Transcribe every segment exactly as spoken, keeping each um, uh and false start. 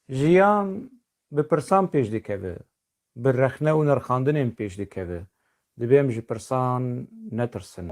Jiyan bi pirsan pêş dikeve, bi rexne û nirxandinên pêş dikeve. Divê em ji pirsan netirsin.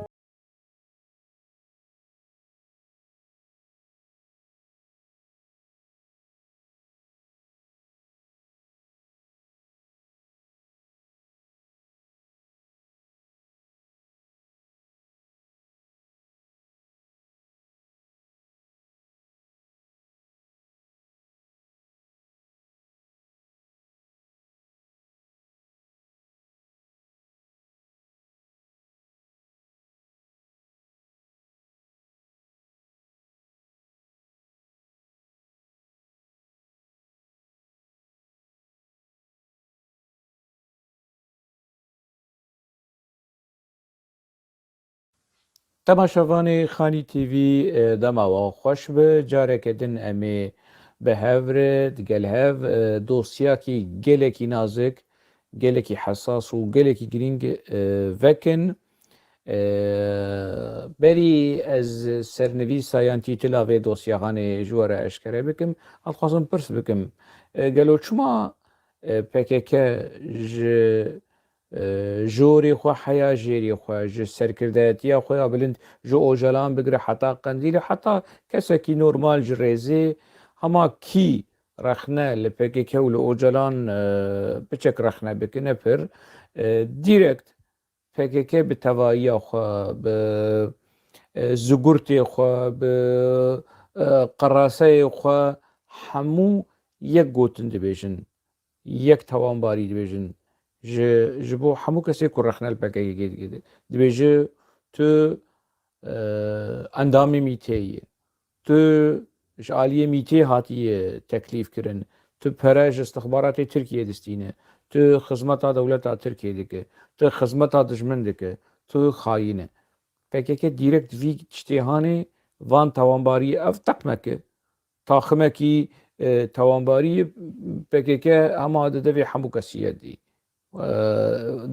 Temaşevanê Xanî T V, e, dema we xweş be. Careke din em ê bi hev re, digel hev, e, dosyakî gelekî nazik, gelekî hesas û gelekî girîng, e, vekin. E, berî ez sernivîsa yan tîtila vê dosyahanê ji we re eşkere bikim, ez dixwazim pirs bikim, e, gelo çima, e, P K K ji, e, jorê xwe heya jêrê xwe, ji serkirdayetiya xwe ya bilind, ji Ocalan bigire heta Qendîlê, heta kesekî normal ji rêzê, hema kî rexne li P K K û li Ocalan, e, piçek rexne bike, ne pir, e, direkt P K K bi tevahiya xwe, bi, e, zigurtê xwe, bi, e, qeraseyê xwe hemû yek gotin dibêjin, yek tawanbarî dibêjin. Ji, ji bo hemû kesê ku rexne li P K K dike, dibêje tu, e, endamê mîtê yî. Tu ji aliyê mîtê hatiye teklîf kirin. Tu pere ji istixbaratê Tirkiyê distîne. Tu xizmeta dewleta Tirkiyê dike. Tu xizmeta dijmin dike. Tu xayîn e. P K K direkt vî tiştê hanê, van tawanbarî ev teqmek e. Taximekî, e, tawanbarî P K K hema dide vê hemû kesî ye dî. E,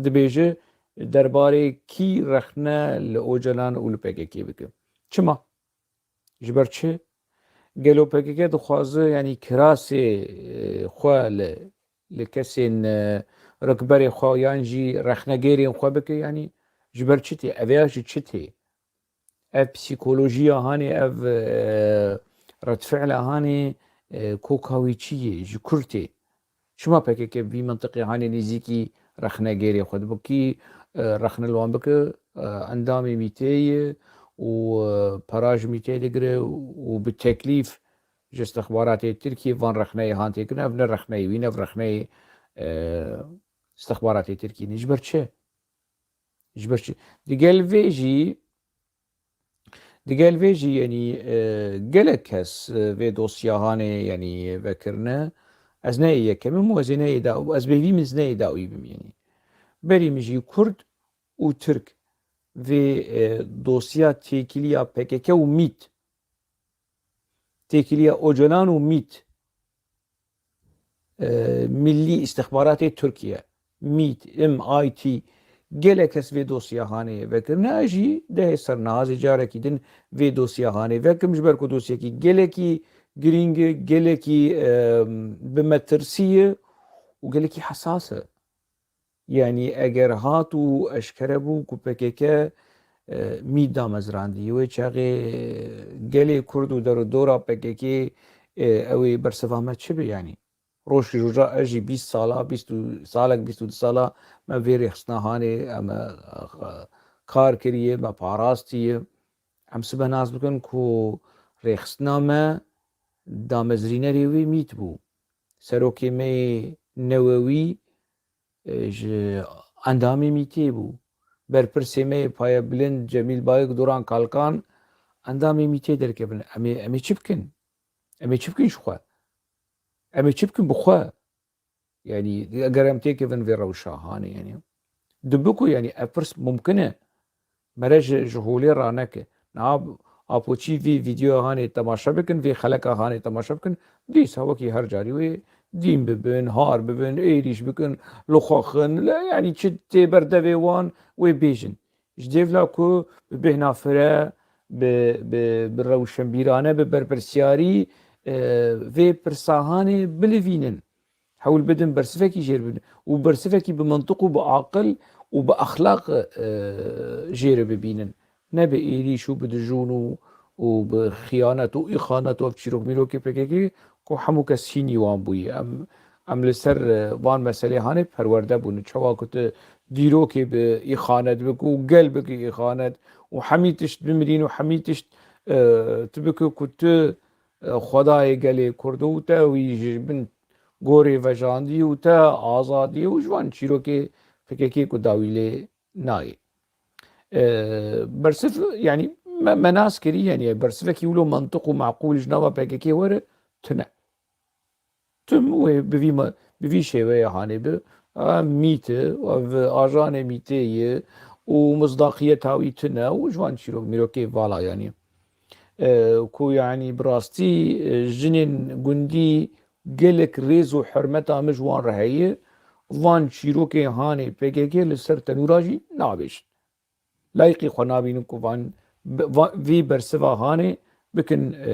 dibêje derbarê kî rexne li Ocalan û li P K K bike. Çima? Ji ber çi? Gelo P K K dixwaze, yanî kirasê, e, xwe li, li kesên, e, rikberê xwe yan jî rexnegêrên xwe bike, yanî ji ber çi tê? Ev ya ji çi tê? Ev psîkolojiya hanê, ev, e, redfi'la hanê, e, koka wî çi yê? Ji kur tê? Çima P K K vî mintiqê hanê nêzîkî rexnegêrê xwe dibe? Kî, e, rexne li wan bike, e, endamê mîtê ye û, e, para ji mîtê digire û bi teklîf ji istixbaratê Tirkiyê van rexneyê han têkirin. Ev ne rexneyê wî ne, ev rexneyê, e, istixbaratê Tirkiyê ne. Ji ber çi? Ji ber çi? Digel vê jî, digel vê jî, yanî, e, gelek kes, e, vê dosya hanê, yanî, vekirine. Ez ne yê yekem im û ez ê ne yê da-, ez bêvî min ez ne yê dawî bim, yanî. Berî min jî Kurd û Tirk vê, e, dosya têkiliya P K K û mît, têkiliya Ocalan û mît, e, Millî Îstixbaratê Tirkiye, mît, M I T, gelek kes vê dosya hanê vekirine. Ez jî dehê ser niha ez ê carekî din vê dosya hanê vekim, ji ber ku dosyekî gelekî girîng e, gelekî, e, bi metirsî ye û gelekî hesas e. Yanî eger hat û eşkere bû ku P K K, e, mît damezrandî, wê çaxê gelê Kurd û derûdora P K K, e, ew ê bersiva me çi be yanî? Roj ji roja ez jî bîst sala, bîst û, salek bîst û du sala me vê rêxistina hanê, em, e, kar kiriye, me parastiye. Em sibe nas bikin ku rêxistina me damezrînerê wê mît bû. Serokê me yê newewî, e, ji endamê mîtê bû. Berpirsê me yê payebilind Cemîl Bayik, Duran Kalkan endamê mîtê derkevin. Em ê, em ê çi bikin? Em ê çi bikin ji xwe? Em ê çi bikin bi xwe? Yanî eger em têkevin vê rewşa hanê, yanî dibe ku, yanî ev pirs mumkin e. Mere ji, ji holê raneke. Niha Apoçî vî vîdyoya hanê temaşe bikin, vî xeleka hanê temaşe bikin. Dîsa wekî her carî wê dîn bibin, har bibin, êrîş bikin, li xwe xin, le, yanî çi tê ber devê wan wê bêjin. Ji dêvla ku bi bêhna fire, bi, bi, bi rewşenbîrane, bi berpirsiyarî, e, vê pirsa hanê bilivînin. Hewl bidin bersivekî jêr bibînin. Û bersivekî bi mintiq û bi aqil û bi exlaq, e, jêr bibînin. Ne bi êrîş û bi dijûn û, û bi xiyanet û îxanet û ev çîrok mîrokê P K K ku hemû kes hînî wan bûyî. Em, em li ser, e, van meselê hanê perwerde bûn. Çawa ku tu dîrokê bi îxanet bik û gel bik îxanet û hemî tişt bimirîn û hemî tişt, e, tu bik ku tu, e, xwedayê gelê Kurd û te wî ji bin gorê vejandî û te azadiyê û ji van çîrokê P K K ku dawî lê nayê. E, bersiv, yanî me, me nas kirî, yanî bersivekî wilo mantiq û maqûl ji nava P K K were tune. Tim wê bi vî me, bi vî şêweyê hanê bi, a, mît e, ev ajanê mîtê ye û misdaqiyeta wî tune û ji van çîrok mîrokê vala yanî. E, ku yanî bi rastî, e, jinên gundî gelek rêz û hurmeta min ji wan re heye, van çîrokê hanê P K K li ser tenûra jî nabêjin. Layîqî xwe nabînin ku van, bi-, va-, vî bersiva hanê bikin, e,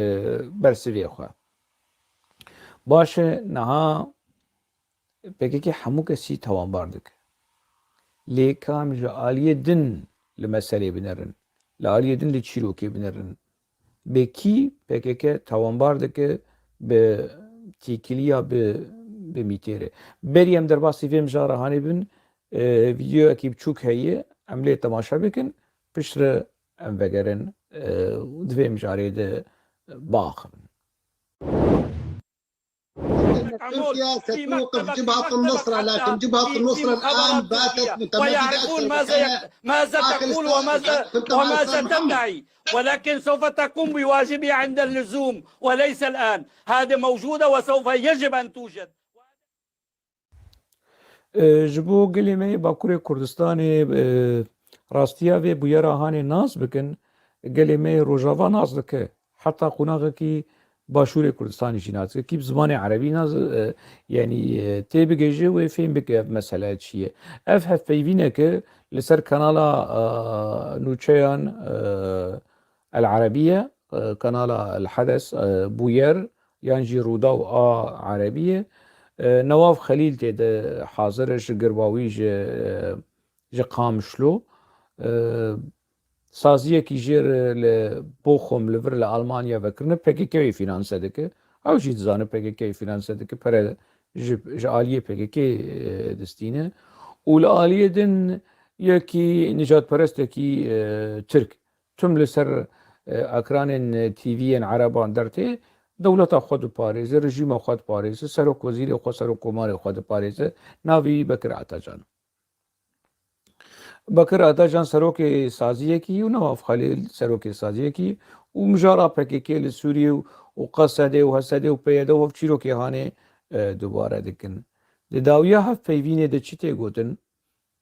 bersivê xwe. Baş e, niha P K K hemû kesî tawanbar dike. Lê kam ji aliyê din li meselê binerin, li aliyê din li çîrokê binerin. Bi kî P K K tawanbar dike bi têkiliya bi, bi mîtê re. Berî em derbasî vê mijara hanê bin, e, vîdeoyekî biçûk heye, em lê temaşe bikin, piştre em vegerin, e, û di vê mijarê de biaxivin. تركيا ستوقف جبهة النصرة، لكن جبهة النصرة الآن باتت متمددة أكثر. ويعرفون ماذا يك-، ماذا تقول وماذا، وماذا تدعي، ولكن سوف تقوم بواجبها عند اللزوم وليس الآن. هذه موجودة وسوف يجب أن توجد. E, ji bo gelê me yê Bakurê Kurdistanê, e, rastiya vê bûyera hanê nas bikin, gelê me yê Rojava nas dike. Heta qonaxekî Başûrê Kurdistanê jî nas dike. Kî bi zimanê erebî nas, e, yanî, e, tê bigihîje wê fêm bike ev mesele çi ye. Ev hevpeyvîneke li ser kanala, e, nûçeyan, e, El Erebiye, e, kanala El Hades, e, Bûyer, yan jî Rûdaw a Erebiyê. E, Newaf Xelîl tê de hazir e, ji Girbawî, ji, e, ji Qamişlo. E, saziyekî jê re li Bochum li vir li Almanya vekirine, P K K wê fînanse dike. Ew jî dizane P K K wê fînanse dike, pere ji, ji aliyê P K K, e, distîne. Û li aliyê din yekî nijadperestekî, e, Tirk. Tim li ser, e, ekranên T V'yên ereban dertê, dewleta xwe diparêze, rejîma xwe diparêze, serok wezîrê xwe, serokkomarê xwe diparêze, navê wî Bekir Atacan. Bekir Atacan serokê saziyekî û Newaf Xelîl serokê saziyekî û mijara P K K li Sûriyê û, û Qesedê û Hesedê û P Y D û ev çîrokê hanê, e, dubare dikin. Di dawiya hevpeyvînê de çi tê gotin?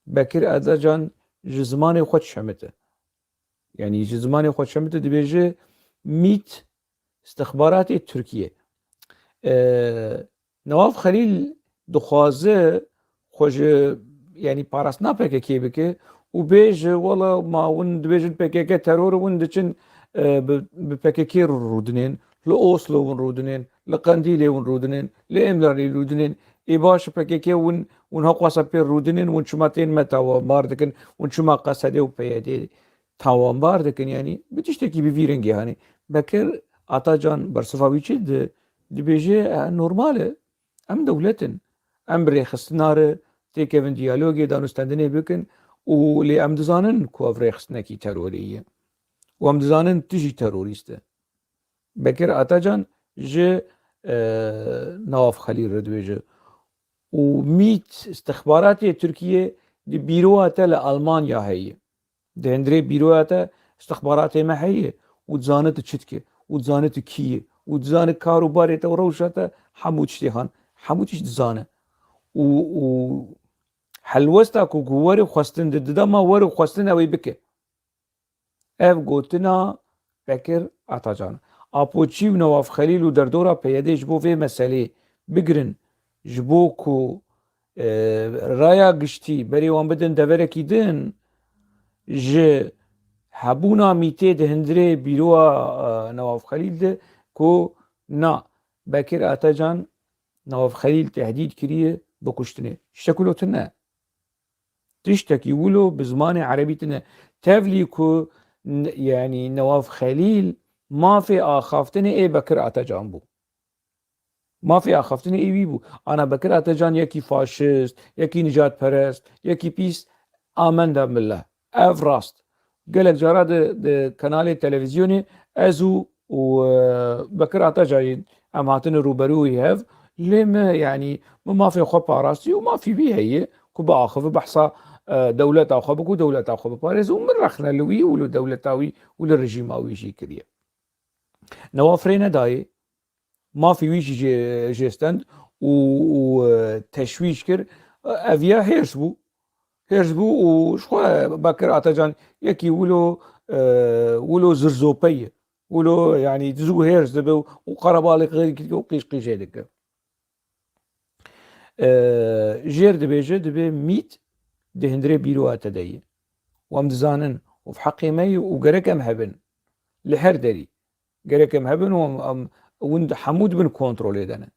Bekir Atacan ji zimanê xwe dişemite. Yanî ji zimanê xwe çemite dibêje mît, istixbaratê Tirkiye. E, Newaf Xelîl dixwaze xwe ji, yanî parastina P K K bike û bêje, wela ma hûn dibêjin P K K teror, hûn diçin, e, bi, bi P K K rûdinên, li Oslo hûn rûdinên, li Qendîlê hûn rûdinên, li Îmralî rûdinên. Ê baş P K K hûn, hûn heqwasa pê rûdinên, hûn çima tên me tawanbar dikin, hûn çima Qesedê û P Y D tawanbar dikin, yanî bi tiştekî bi vî rengê hanê. Bekir Atacan bersiva wî çi di-, dibêje, e, normal e. Em dewlet in. Em bi rêxistina re têkevin diyalogê, danûstendinê bikin û lê em dizanin ku ev rêxistinekî terorî ye. Û em dizanin tu jî terorîst e. Bekir Atacan ji, e, Newaf Xelîl re dibêje. Û mît istixbaratê Tirkiye di bîroya te li Almanya heye. Di hundirê bîroya te istixbaratê me heye û dizane tu çi dike û dizane tu kî yî û dizane kar û barê te û rewşa te, hemû tiştê han, hemû tişt dizane. Û, û helwesta ku, ku were xwestin di, di dema were xwestin ew ê bike. Ev gotina Bekir Atacan. Apo çî û Newaf Xelîl û derdora P Y D ji bo vê meselê bigirin, ji bo ku, e, raya giştî berê wan bidin deverekî din, ji hebûna mîtê di hundirê bîroya, e, Newaf Xelîl de ku na, Bekir Atacan Newaf Xelîl tehdîd kiriye bi kuştinê. Tiştek wilo tune. Tiştekî wilo bi zimanê erebî tune. Tevlî ku n-, yanî Newaf Xelîl mafê axaftinê ê Bekir Atacan bû. Mafê axaftinê ê wî bû. Ana Bekir Atacan yekî faşist, yekî nijadperest, yekî pîs, amenda mille. Ev rast. Gelek cara di, di kanalê televîzyonê ez û, û, e, Bekir Atacan em hatine rûberûyî hev. Lê me, yanî, me mafê xwe parastî û mafî wî heye ku biaxive behsa, e, dewleta xwe bike û dewleta xwe biparêze û min rexne li wî û li dewleta wî û li rejîma wî jî kiriye. Newaf rê nedayê, mafê wî jî jê, jê stend û, û, e, teşwîş kir. Ev ya hêrs bû. Hêrs bû û ji xwe Bekir Atacan yekî wilo, e, wilo zirzope ye. Wilo, yanî, zû hêrs dibe û, û qerebalê qî-, û qîj qîjê dike. E, jêr dibêje, dibê mît di hundirê bîroya te de ye. Û em dizanin, û bi heqê me ye û gerek em hebin. Li her derî. Gerek em hebin û em, em, hûn hemû di bin kontrolê de ne.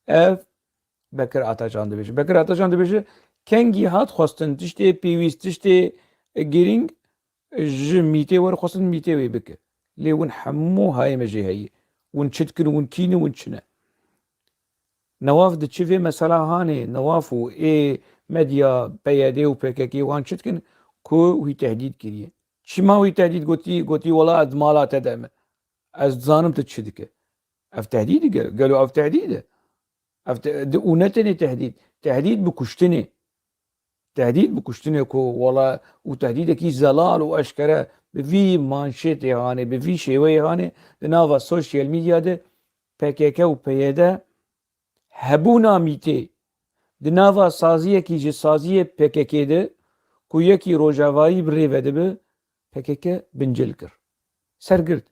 Ev Bekir Atacan dibêje. Bekir Atacan dibêje, kengî hat xwestin, tiştê pêwîst, tiştê girîng ji mîtê were xwestin mîtê wê bike. Lê hûn hemû hayê me jê heye. Hûn çi dikin, hûn kî ne, hûn çi ne. Newaf diçi vê mesela hanê, Newaf û ê medya P Y D û P K K wan çi dikin ku wî tehdîd kiriye. Çima wî tehdîd gotî, gotî, wela ez di mala te de me. Ez dizanim tu çi dike. Ev tehdîd e, gelo ev tehdîd e. Ev te-, di-, û ne tenê tehdîd. Tehdîd bi kuştinê. Tehdîd bi kuştinê ku wela û tehdîdekî zelal û eşkere bi vî manşetê hanê, bi vî şêweyê hanê, di nava sosyal medya de P K K û P Y D hebûna mîtê di nava saziyekî ji saziyê P K K de ku yekî rojavayî bi rê ve dibe, P K K bincil kir. Sergirt.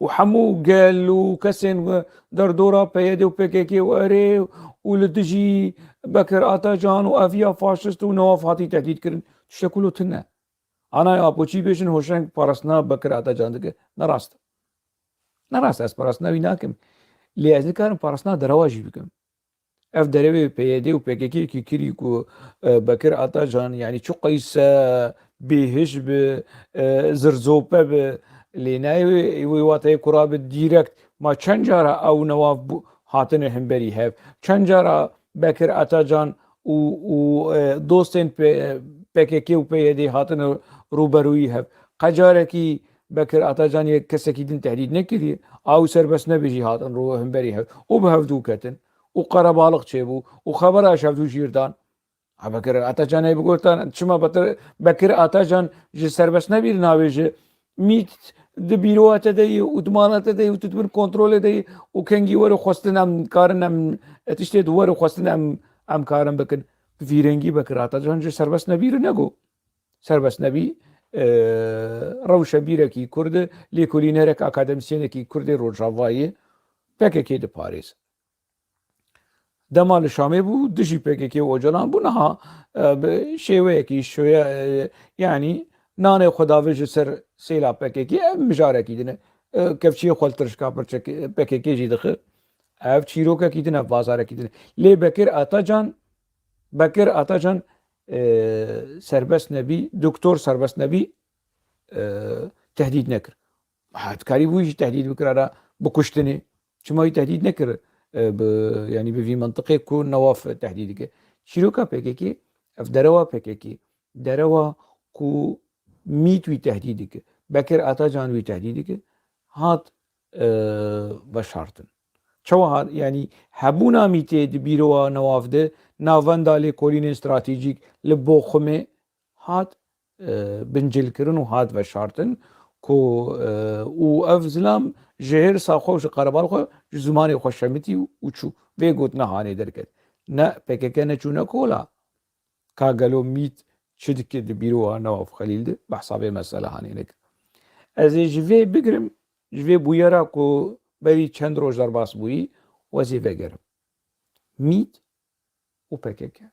Û hemû gel û kesên we derdora P Y D û P K K û erê û li dijî Bekir Atacan û ev ya faşist û Newaf hatî tehdîd kirin. Tiştek wilo tune. Anayê Apoçî bêjin Hoşeng parastina Bekir Atacan dike. Ne rast. Ne rast, ez parastina wî nakim. Lê ez nikarim parastina derewa jî bikim. Ev derewê P Y D û P K K yekî kirî ku, e, Bekir Atacan, yanî çi qeyse bêhiş bi, e, zirzope bi, lê nayê wê, wê wateyê kura bi direkt. Ma çend cara ew Newaf bû, hatine hemberî hev? Çend cara Bekir Atacan û, û, e, dostên P-, P K K û P Y D hatine rûberûyî hev? Qe carekî Bekir Atacan yek kesekî din tehdîd nekiriye? Ew serbest nebê jî hatin rû hemberî hev û bi hevdû ketin. Û qerebalix çêbû û xebera ji hevdû jîr dan. Ha, Bekir Atacan heye bigotan, çima Bekir, Bekir Atacan ji serbest nebîr navêje? Mît di bîroya te de ye û di mala te de ye û tu di bin kontrolê de ye û kengî were xwestin em karin em, e, tiştê di were xwestin em, em karin bikin. Bi vî rengî Bekir Atacan ji serbest nebîr nego. Serbest nebî, e, rewşebîrekî Kurd e, lêkolînerek, akademîsyenekî Kurdê Rojavayê P K K diparêz. Dema li Şamê bû, dijî P K K û Ocalan bû, niha, e, bi şêweyekî şoye, e, yanî nanê xwe davê ji ser sêla P K K, ev mijarekî din e. E, kevçiyê xwe li tirşika pirçek-, P K K jî dixe. Ev çîrokekî din e, bazarekî din e. Lê Bekir Atacan, Bekir Atacan, e, serbest nebî, doktor serbest nebî, e, tehdîd nekir. Ha, dikarî bû jî tehdîd bikira ra bikuştinê. Çima wî tehdîd nekir? E, bi, yanî bi vî mintiqê ku Newaf tehdîd dike. Çîroka P K K, ev derewa P K K, derewa ku mît wî tehdîd dike. Bekir Atacan wî tehdîd dike. Hat, e, veşartin. Çawa hat? Yanî hebûna mîtê di bîroya Newaf de navenda lêkolînên stratejîk li Boxumê hat, e, bincilkirin û hat veşartin ku, e, û ev zilam ji hêrsa xwe û ji qerebal xwe ji zimanê xwe şemitî û çû. Vê gotina hanê derket. Ne P K K neçû ne kola. Ka gelo mît çi dike di bîroya Newaf Xelîl de? Behsa vê mesele hanê nekir. Ez ê ji vê bigirim, ji vê bûyera ku berî çend roj derbas bûyî, ez ê vegerim. Mît û P K K.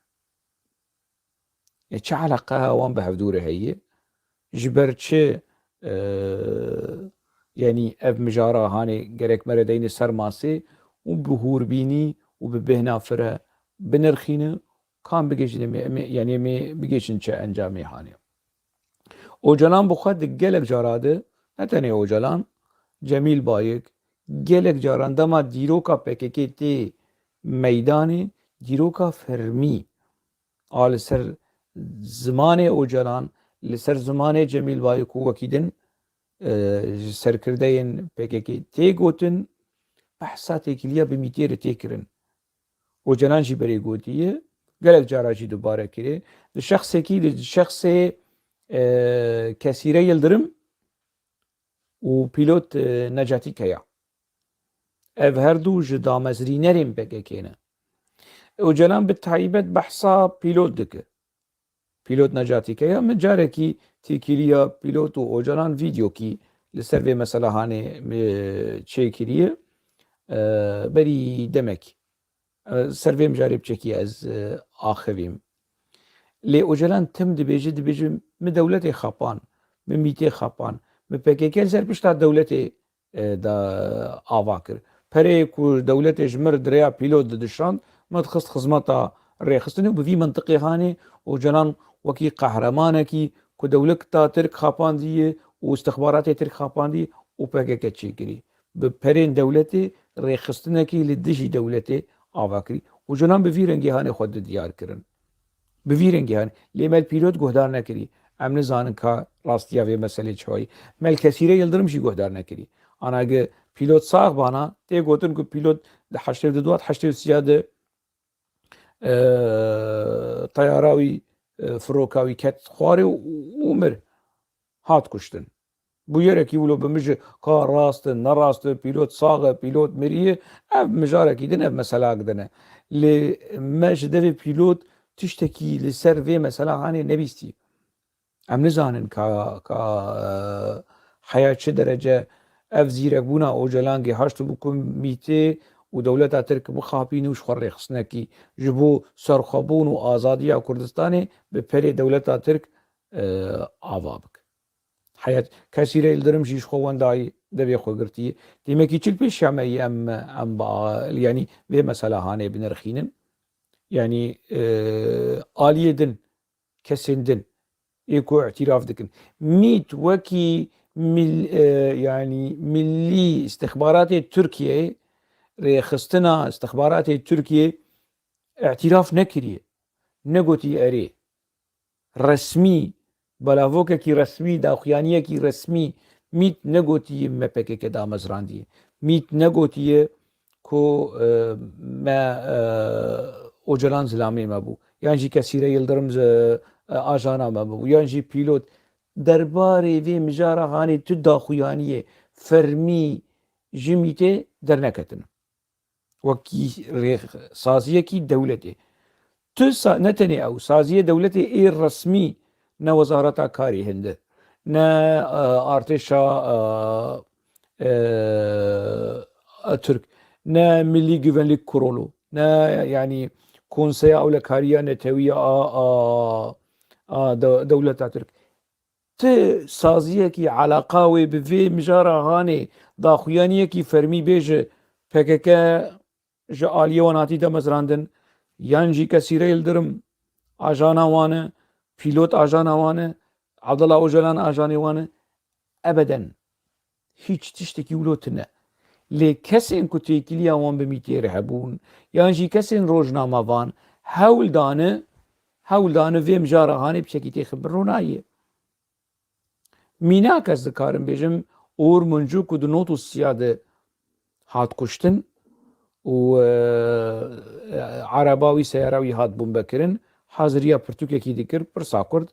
E, çi eleqe wan bi hevdû re heye? Ji ber çi, e, yanî ev mijara hanê gerek me re deyne ser masê û bi hûrbînî û bi bêhna fire binirxîne, kan bigihîjin em ê, em ê, yanî em ê bigihîjin çi encamê hanê. Ocalan bi xwe di gelek cara de, ne tenê Ocalan, Cemîl Bayik, gelek caran dema dîroka P K K tê meydanê, dîroka fermî a li ser zimanê Ocalan, li ser zimanê Cemîl Bayik û wekî din, e, ji serkirdeyên P K K tê gotin, behsa têkiliya bi mîtê re tê kirin. Ocalan jî berê gotiye, gelek cara jî dubare kiriye. Di şexsekî, di şexsê, e, Kesîre Yildirim û pîlot, e, Necatî Keya. Ev her du ji damezrînerên P K K ne. Ocalan bi taybet behsa pîlot dike. Pîlot Necatî Keya, min carekî têkiliya pîlot û Ocalan vîdyokî li ser vê mesela hanê, e, çêkiriye, e, berî demekî. E, ser vê mijarê piçekî ez, e, axivîm. Lê Ocalan tim dibêje, dibêje, min dewletê xapan, min mîtê xapan, min P K K li ser pişta dewletê, e, da ava kir. Pereyê ku dewletê ji min re di rêya pîlot didişand, me dixist xizmeta rêxistinê û bi vî mintiqê hanê Ocalan wekî qehremanekî ku dewleta Tirk xapandiye û istixbaratê Tirk xapandiye û P K K çêkirî. Bi perên dewletê rêxistinekî li dijî dewletê ava kirî. Ocalan bi vî rengî hanê xwe di diyar kirin. Bi vî rengî hanê. Lê me li pîlot guhdar nekirî. Em nizanin ka rastiya vê meselê çawa ye. Me li Kesîre Yildirim jî guhdar nekirî. Ana gi pîlot sax bana, tê gotin ku pîlot di heştê û du hat heştê û sî de, e, teyara wî, e, firoka wî ket xwarê û, û mir. Hat kuştin. Bûyerekî wilo bi min ji ka rast e, ne rast e, pîlot sax e, pîlot miriye, ev mijarekî din, ev meselak din e. Lê me ji devê pîlot tiştekî li ser vê mesela hanê nebîstî. Em nizanin ka, ka, e, heya çi derece ev zîrekbûna Ocalan gihaşt bû ku mîtê û dewleta Tirk bixapîne û ji xwe rêxistinekî ji bo serxwebûn û azadiya Kurdistanê bi perê dewleta Tirk, e, ava bike. Heyet Kesîre Yildirim jî ji xwe wendayî devê xwe girtiye. Demekî çil pêşiya me yî em, em ba, yanî vê mesela hanê binirxînin. Yanî, e, aliyê din, kesên din ê ku îtîraf dikin. Mît wekî mil-, e, yanî milî istixbaratê Tirkiyeyê, rêxistina istixbaratê Tirkiyeyê îtîraf nekiriye. Negotiye erê. Resmî, belavokekî resmî, daxuyaniyekî resmî mît negotiye me P K K damezrandiye. Mît negotiye ku, e, me, e, Ocalan zilamê me bû. Yan jî Kesîre Yildirim zi-, e, ajana me bû. Yan jî pîlot. Derbarê vê mijara hanê tu daxuyaniyê fermî ji mîtê derneketine. Wekî rêx-, saziyekî dewletê. Tu sa-, ne tenê ew, saziyê dewletê ê resmî, ne Wezareta Karê Hindi, ne, e, artêşa, e, e, Tirk, ne Milî Güvenlik Kurulu, ne, yanî, Konseya Ewlekariya Netewî ya a, a, a de-, dewleta Tirk. Ti saziyekî, eleqa wê bi vê mijara hanê daxuyaniyekî fermî bêje P K K ji aliyê wan hatî damezrandin, yan jî Kesîre Yildirim ajana wan e, pîlot ajana wan e, Abdullah Ocalan ajanê wan e? Ebeden. Hîç tiştekî wilo tune. Lê kesên ku têkiliya wan bi mîtê re hebûn, yan jî kesên rojnamevan hewl dane, hewl dane vê mijara hanê piçekî têxin bin ronayê. Mînak ez dikarim bêjim, Uğur Mumcu ku di nod û sî de hat kuştin û, e, e, araba wî, seyara wî hat bombekirin, haziriya pirtûkekî dikir, pirsa kurt,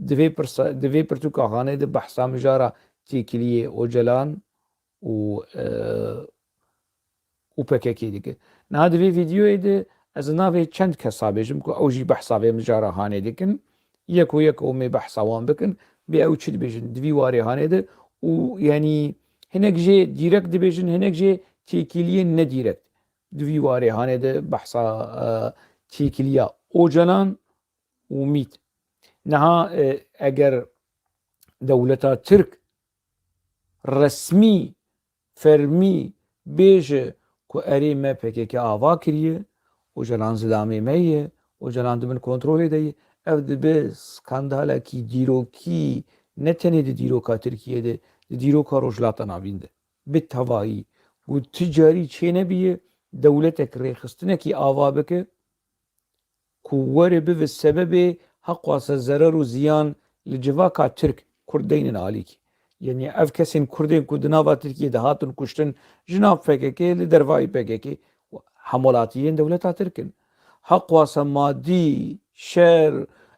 di vê pirsa, di vê pirtûka hanê de behsa mijara têkiliyê Ocalan û, e, û P K K dike. Niha di vê vîdeoyê de ez navê çend kesa bêjim ku ew jî behsa vê mijara hanê dikin. Yeko yeko em ê behsa wan bikin. Bê ew çi dibêjin di vî warê hanê de û, yanî, hinek jê dîrekt dibêjin, hinek jê têkiliyên nedîrekt di vî warê hanê de behsa, e, têkiliya Ocalan û mît. Niha, e, eger dewleta Tirk resmî, fermî bêje ku erê me P K K ava kiriye, Ocalan zilamê me ye, Ocalan di bin kontrolê de ye. Ev dibe skandalekî dîrokî ne tenê di dîroka Tirkiyê de, di dîroka Rojhilata Navîn de. Bi tevayî. Ku ti carî çênebiye dewletek rêxistinekî ava bike, ku were bibe sebebê heqwasa zerer û ziyan li civaka Tirk, Kurd deynin alîkî. Yanî ev kesên Kurdên ku di nava Tirkiyê de hatin kuştin, ji nav P K K li dervayî P K K, hemwelatiyên dewleta Tirk in. Heqwasa madî, şer,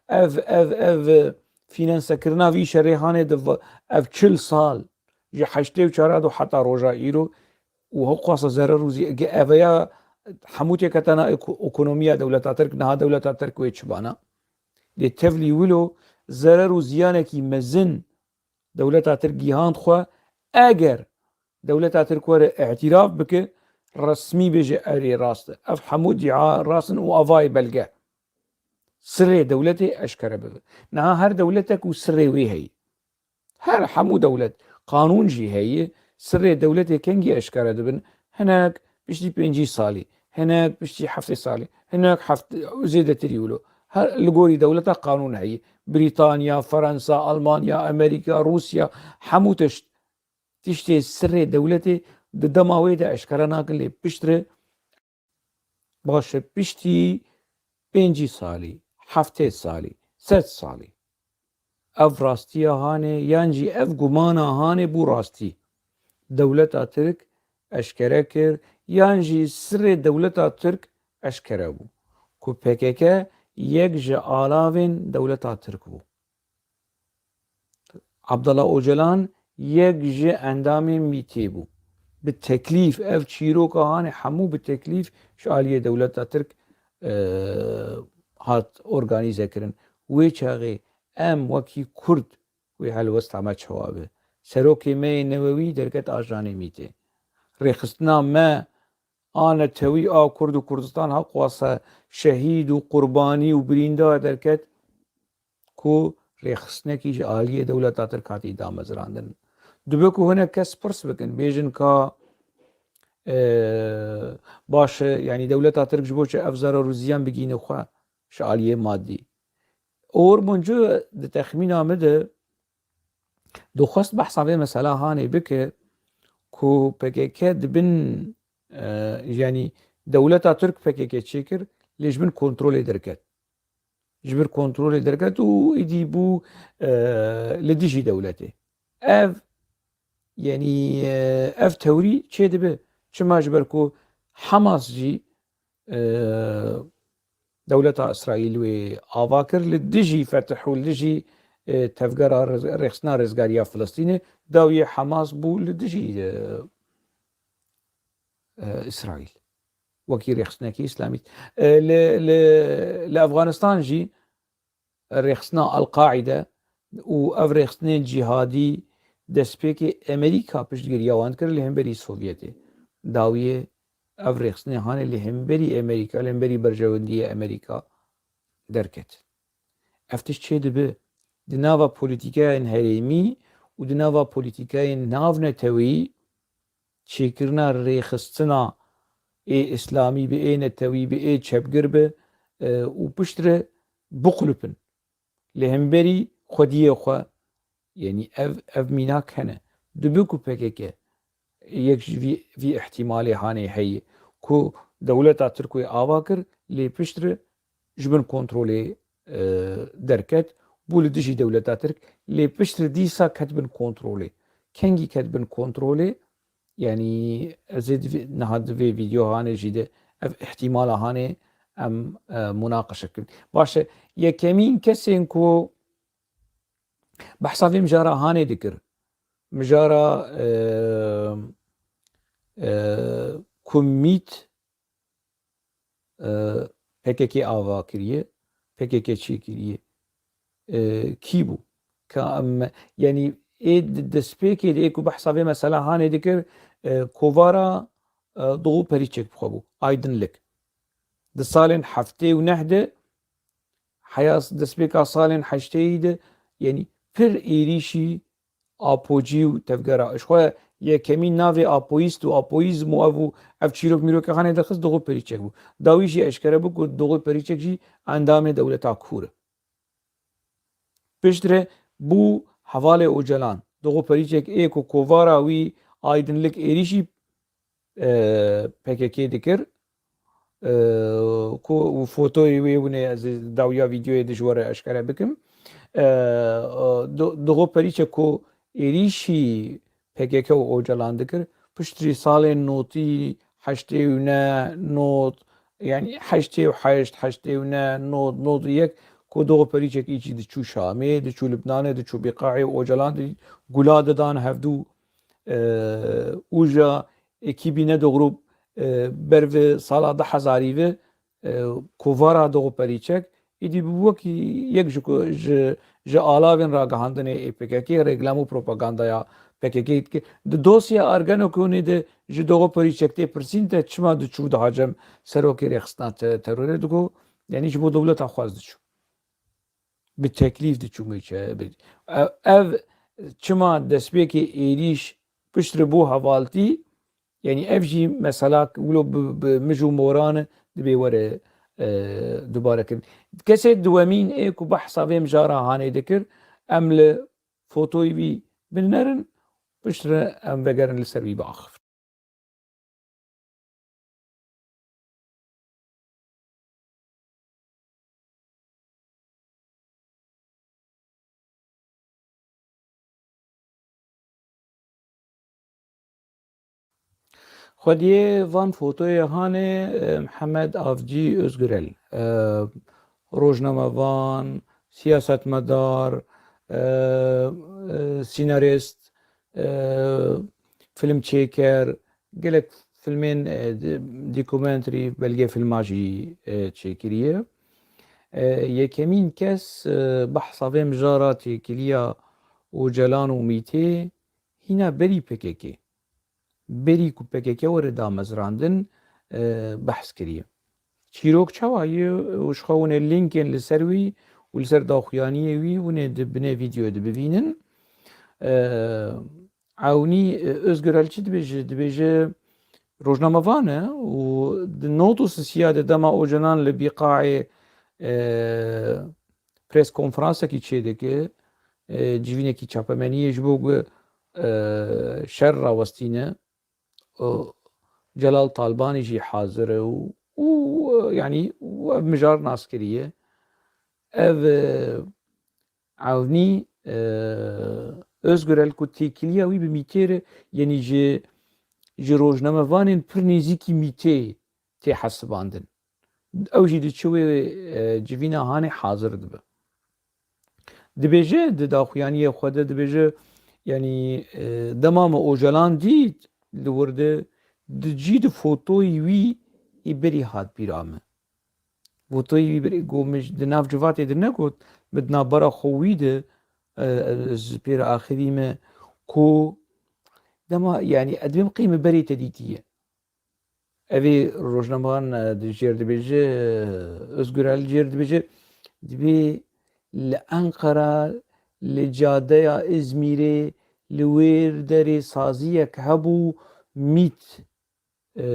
ev, ev, ev, finansekirina vî şerê hanê di va-, ev çil sal, ji heştê û çar do heta roja îro, û heqwasa zerer û zî-, ge-, eveya hemû têketana eko-, ekonomiya dewleta Tirk, niha dewleta Tirk wê çi bana. Lê tevlî wilo zerer û ziyanekî mezin dewleta Tirk gihand xwe, eger dewleta Tirk were îtîraf bike, resmî bêje erê rast e. Ev hemû dîa rast in û avayê belge. Sirrê dewletê eşkere bibe. Niha her dewletek û sirrê wê heye. Her hemû dewlet, qanûn jî heye, sirrê dewletê kengî eşkere dibin, hinek piştî pêncî salî, hinek piştî heftê salî, hinek heft-, zêdetirî wilo. Her li gorî dewleta qanûn heye. Brîtanya, Fransa, Almanya, Amerîka, Rûsya, hemû tişt, tiştê sirrê dewletê di dema wê de eşkere nakin, lê piştre Baş e, piştî pêncî salî, heftê salî, sed salî. Ev rastiya hanê yan jî ev gumana hanê bû rastî. Dewleta Tirk eşkere kir yan jî sirrê dewleta Tirk eşkere bû ku P K K yek ji alavên dewleta Tirk bû. Abdullah Ocalan yek ji endamên MÎT'ê bû. Bi teklîf, ev çîroka hanê hemû bi teklîf ji aliyê dewleta Tirk, e, hat organîze kirin. Wê çaxê em wekî Kurd wê helwesta me çawa be? Serokê me yê newewî derket ajanê MÎT'ê. Rêxistina me a netewî a Kurd û Kurdistan heqwasa şehîd û qurbanî û birîndar derket ku rêxistinekî ji aliyê dewleta Tirk hatî damezrandin. Dibe ku hinek kes pirs bikin, bêjin ka, e, baş e, yanî dewleta Tirk ji bo çi ev zerar û ziyan bigihîne xwe ji aliyê madî? Oğur Mumcu di texmîna min de dixwest behsa vê mesela hanê bike ku P K K di bin, e, yanî dewleta Tirk P K K çêkir, lê ji bin kontrolê derket. Ji bin kontrolê derket û êdî bû, e, li dijî dewletê. Ev, yanî, e, ev tewrî çêdibe. Çima? Ji ber ku Hamas jî, e, dewleta Îsraîl wê ava kir, li dijî Fetih û li dijî, e, tevgera rêz-, rêxistina rêzgariya Filistînê, dawiyê Hamas bû li dijî, e, e, Îsraîl. Wekî rêxistinekî îslamîst. E, li, li, li Efxanistan jî rêxistina El-Qaîde û ev rêxistinên cîhadî destpêkê Amerîka piştgiriya wan dikir li hemberî Sovyetê. Dawiyê ev rêxistinê hanê li hemberî Amerîka, li hemberî berjewendiyê Amerîka derket. Ev tişt çêdibe di nava polîtîkayên herêmî û di nava polîtîkayên navneteweyî çêkirina rêxistina ê îslamî bi, ê netewî bi, ê çepgir bi, e, û piştre biqulipin. Li hemberî xwediyê xwe, yanî ev, ev mînak hene. Dibe ku P K K yek ji vî, vî îhtîmalê hanê heye ku dewleta Tirk wê ava kir, lê piştre ji bin kontrolê, e, derket, bû li dijî dewleta Tirk, lê piştre dîsa ket bin kontrolê. Kengî ket bin kontrolê, yanî ez ê di vê, niha di vê vîdeo hanê jî de ev îhtîmala hanê em, e, munaqeşe kirin. Baş e, yekemîn kesên ku behsa vê mijara hanê dikir, mijara, e, e, ku MÎT, e, P K K ava kiriye, P K K çêkiriye. E, kî bû? Ka em, yanî ê di destpêkê de ê ku behsa vê mesela hanê dikir, e, kovara, e, Doğu Perinçek bi xwe bû, Aydınlık. Di salên heftê û neh de, heya destpêka salên heşteyî de, yanî pir êrîşî Apocî û tevgera, ji xwe yekemîn navê apoyîst û apoyîzm û ev û ev çîrok mîrokê hanê derxist Doxo Perîçek bû. Dawî jî eşkere bû ku Doxo Perîçek jî endamê dewleta kûr e. Piştre bû hevalê Ocalan. Doxo Perîçek ê ku kovara wî aydinlik êrîşî, e, P K K dikir, e, ku fotoyê wê hûn ê ez ê dawiya vîdeoyê de ji we re eşkere bikim. E, e, Do-, Doxo Perîçek ku êrîşî P K K û Ocalan dikir, piştî salên notî, heştê û neh, not, yanî heştê û heşt, heştê û neh, not, not û yek, ku Doxo Perîçek îçî diçû Şamê, diçû Libnanê, diçû Bîqaê û Ocalan di gula didan hevdû, e, û ja ekîbî ne dogrû, e, ber vi sala du hezarî vi, e, kovara Doxo Perîçek, îdî bi wekî yek ji ku, ji, ji alavên ragihandinê ê P K K, reklam û propagandaya P K K dike. Di dosya Ergenekonê de ji Doxo Perîçek tê pirsîn te çima diçû diha cem serokê rêxistina te-, terorê digo, yanî ji bo dewleta xwe ez diçûm. Bi teklîf diçûm ê çe-, bi-, ev, ev çima destpêkê êrîş piştre bû hevaltî, yanî ev jî mesela wilo bi, bi mij û moran dibê were, e, dubare kirin. Kesê duwemîn ê ku behsa vê mijara hanê dikir, em li fotoyê wî binêrin, piştre em vegerin li ser wî biaxivin. Xwediyê van fotoyê hanê, e, Mihemed Avcî Ozgurel, e, rojnamevan, siyasetmedar, e, e, senarist, e, filmçêker, gelek filmên, e, di-, dokumenterî, belgefilma jî, e, çêkiriye. E, yekemîn kes, e, behsa vê mijara têkiliya Ocalan û Mîtê hîna berî P K K, berî ku P K K were damezrandin, e, behs kiriye. Çîrok çawa ye? Û ji xwe hûn ê linkên li ser wî û li ser daxuyaniyê wî hûn ê di binê vîdeoyê de bibînin. E, Ewnî, e, Ozgurel çi dibêje? Dibêje rojnamevan e û di nod û sisiya de dema Ocalan li Bîqaê, e, pres konferansekî çêdike, e, civînekî çapemeniyê ji bo ku, e, şer rawestîne. Û Celal Talbanî jî hazir e û, û, e, yanî, û ev mijar nas kiriye. Ev, e, Ewnî, e, Ozgurel ku têkiliya wî bi Mîtê re, yanî ji, ji rojnamevanên pir nêzîkî Mîtê tê hesibandin. Ew jî diçe wê, e, civîna hanê hazir dibe. Dibêje, di daxuyaniyê xwe de dibêje, yanî, e, dema me Ocalan dît li wir de, di cî di fotoyî wî ê berî hat bîra min. Fotoyî wî berî got, min di nav civatê de negot, min di navbera xwe wî de, e, ez pê re axivî me ku dema, yanî, ez dibêm qey min berê te dîtiye. Evê rojnamevan, e, di jêr dibêje, e, Ozgurel jêr dibêje, dibê li Enqera, li cadeya Îzmîrê, li wêr derê saziyek hebû, Mît, e,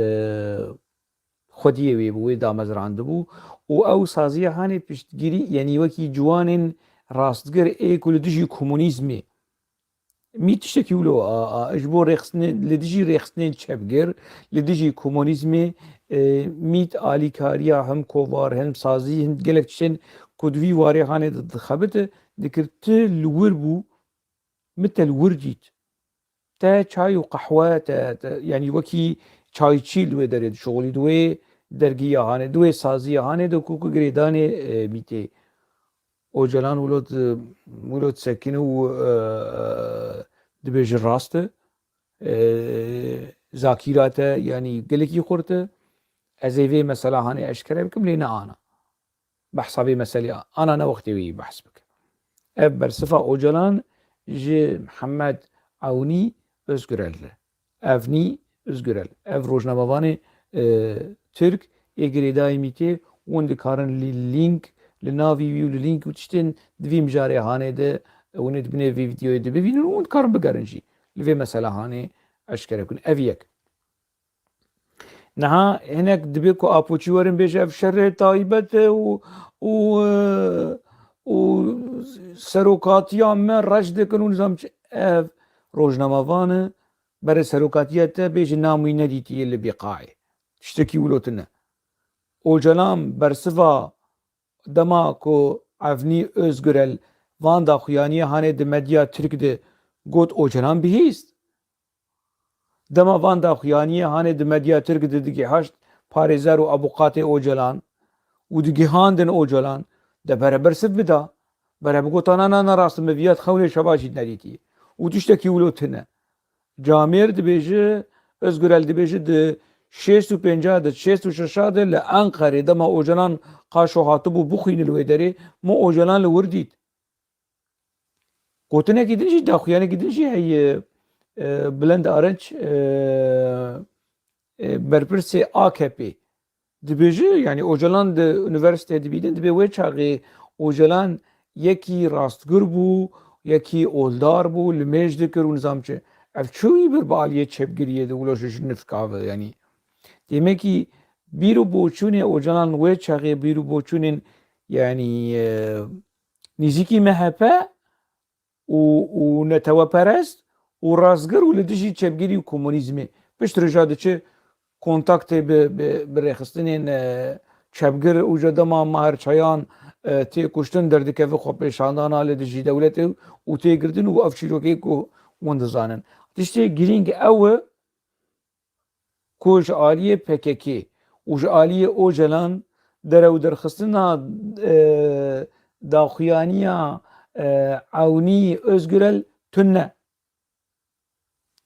xwediyê wê bû, wê damezrandibû û ew saziya hanê piştgirî, yanî wekî ciwanên rastgir ê ku li dijî komunîzmê Mît tiştekî wilo a, a, ji bo rêxistinê, li dijî rêxistinên çepgir, li dijî komunîzmê, e, Mît alîkariya him kovar, him sazî, him gelek tiştên ku di vî warê hanê di, dixebite, dikir tu li wir bû, min te li wir dît. Te çay û qehwe, te, te, yanî wekî çayçî li wê derê dişuxulî, di wê dergiya hanê, di wê saziya hanê de ku, ku girêdanê, e, Mîtê. Ocalan wilo di-, wilo disekine û, e, dibêje rast e, e, zakîra te, yanî gelekî xurt e. Ez ê vê mesela hanê eşkere bikim, lê ne ana. Behsa vê meselê ana ne wextê wî behs bike. Ev bersiva Ocalan ji Mihemed Ewnî Ozgurel re. Evnî Ozgurel. Ev rojnamevanê, e, Tirk ê girêdayî Mîtê, hûn dikarin lî-, link li navî wî û li link û tiştên di vî mijarê hanê de, hûn ê di binê vî vîdeoyê de bibînin û hûn dikarin bigerin jî. Li vê mesela hanê eşkere bikin. Ev yek. Niha hinek dibe ku Apoçî werin bêje ev şerê taybet e û, û, e, û serokatiya me reş dikin û nizam çi. Ev rojnamevan e, berê serokatiya te bêje namî nedîtiye li bîqayê. Tiştekî wilo tune. Ocalan bersiva dema ku Avni Özgürel van daxuyaniyê hanê di medya Tirk de got, Ocalan bihîst. Dema van daxuyaniyê hanê di medya Tirk de digihaşt parêzer û avûkatê Ocalan û digihandin Ocalan, de bere bersiv bida. Bere bigota, na, na, na, rast e, me viya di xewnê şeva jî nedîtiye. Û tiştekî wilo tune. Camêr dibêje, Özgürel dibêje, di şêst û pênca de, şêst û şeş de li Enqerê dema Ocalan qaşo hatibû bixwîne li wê derê, min Ocalan li wir dît. Gotinekî din jî, daxuyanekî din jî heye, e, Bülent Arınç, e, e, berpirsê A K P dibêje, yanî Ocalan di unîversîteyê dibînin, dibê wê çaxê Ocalan yekî rastgir bû, yekî oldar bû, limêj dikir û nizam çi. Ev çi wî bir bi aliyê çepgiriyê de wilo ji, ji nifka ve, yanî. Demekî bîr û boçûnê Ocalan wê çaxê bîr û boçûnên, yanî, e, nêzîkî M H P û, û neteweperest û rastgir û li dijî çepgirî û komunîzmê. Piştre jî diçe kontaktê bi, bi, bi rêxistinên, e, çepgir û ji dema Maher Çayan, e, tê kuştin derdikeve xwepêşandana li dijî dewletê û tê girtin û ev çîrokê ku hûn dizanin. Tiştê girîng ew e, ku ji aliyê P K K û ji aliyê Ocalan derewderxistina, e, daxuyaniya, e, Ewnî Özgürel tune.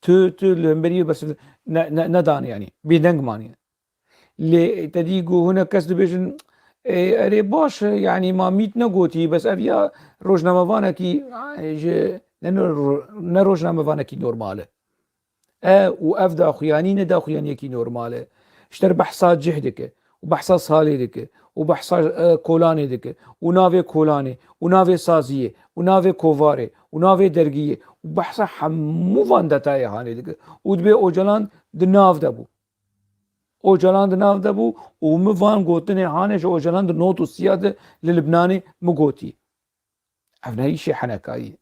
Tu, tu li hemberî wê bersiv ne, ne, nedan, yanî bêdeng maniye. Lê te dî ku hinek kes dibêjin, "Ê, erê baş e, yanî ma mît negotî, bes ev ya rojnamevanekî, e, ji, ne, ne ro-, ne rojnamevanekî normal e." E, û ev daxuyanî ne daxuyaniyekî normal e. Ji te re behsa cih dike û behsa salê dike û behsa, e, kolanê dike û navê kolanê û navê saziyê û navê kovarê û navê dergiyê û behsa hemû van detayê hanê dike û dibê Ocalan di nav de bû. Ocalan di nav de bû û min van gotinê hanê ji Ocalan di not û siya de li Libnanê min gotî. Ev ne îşê henekayî.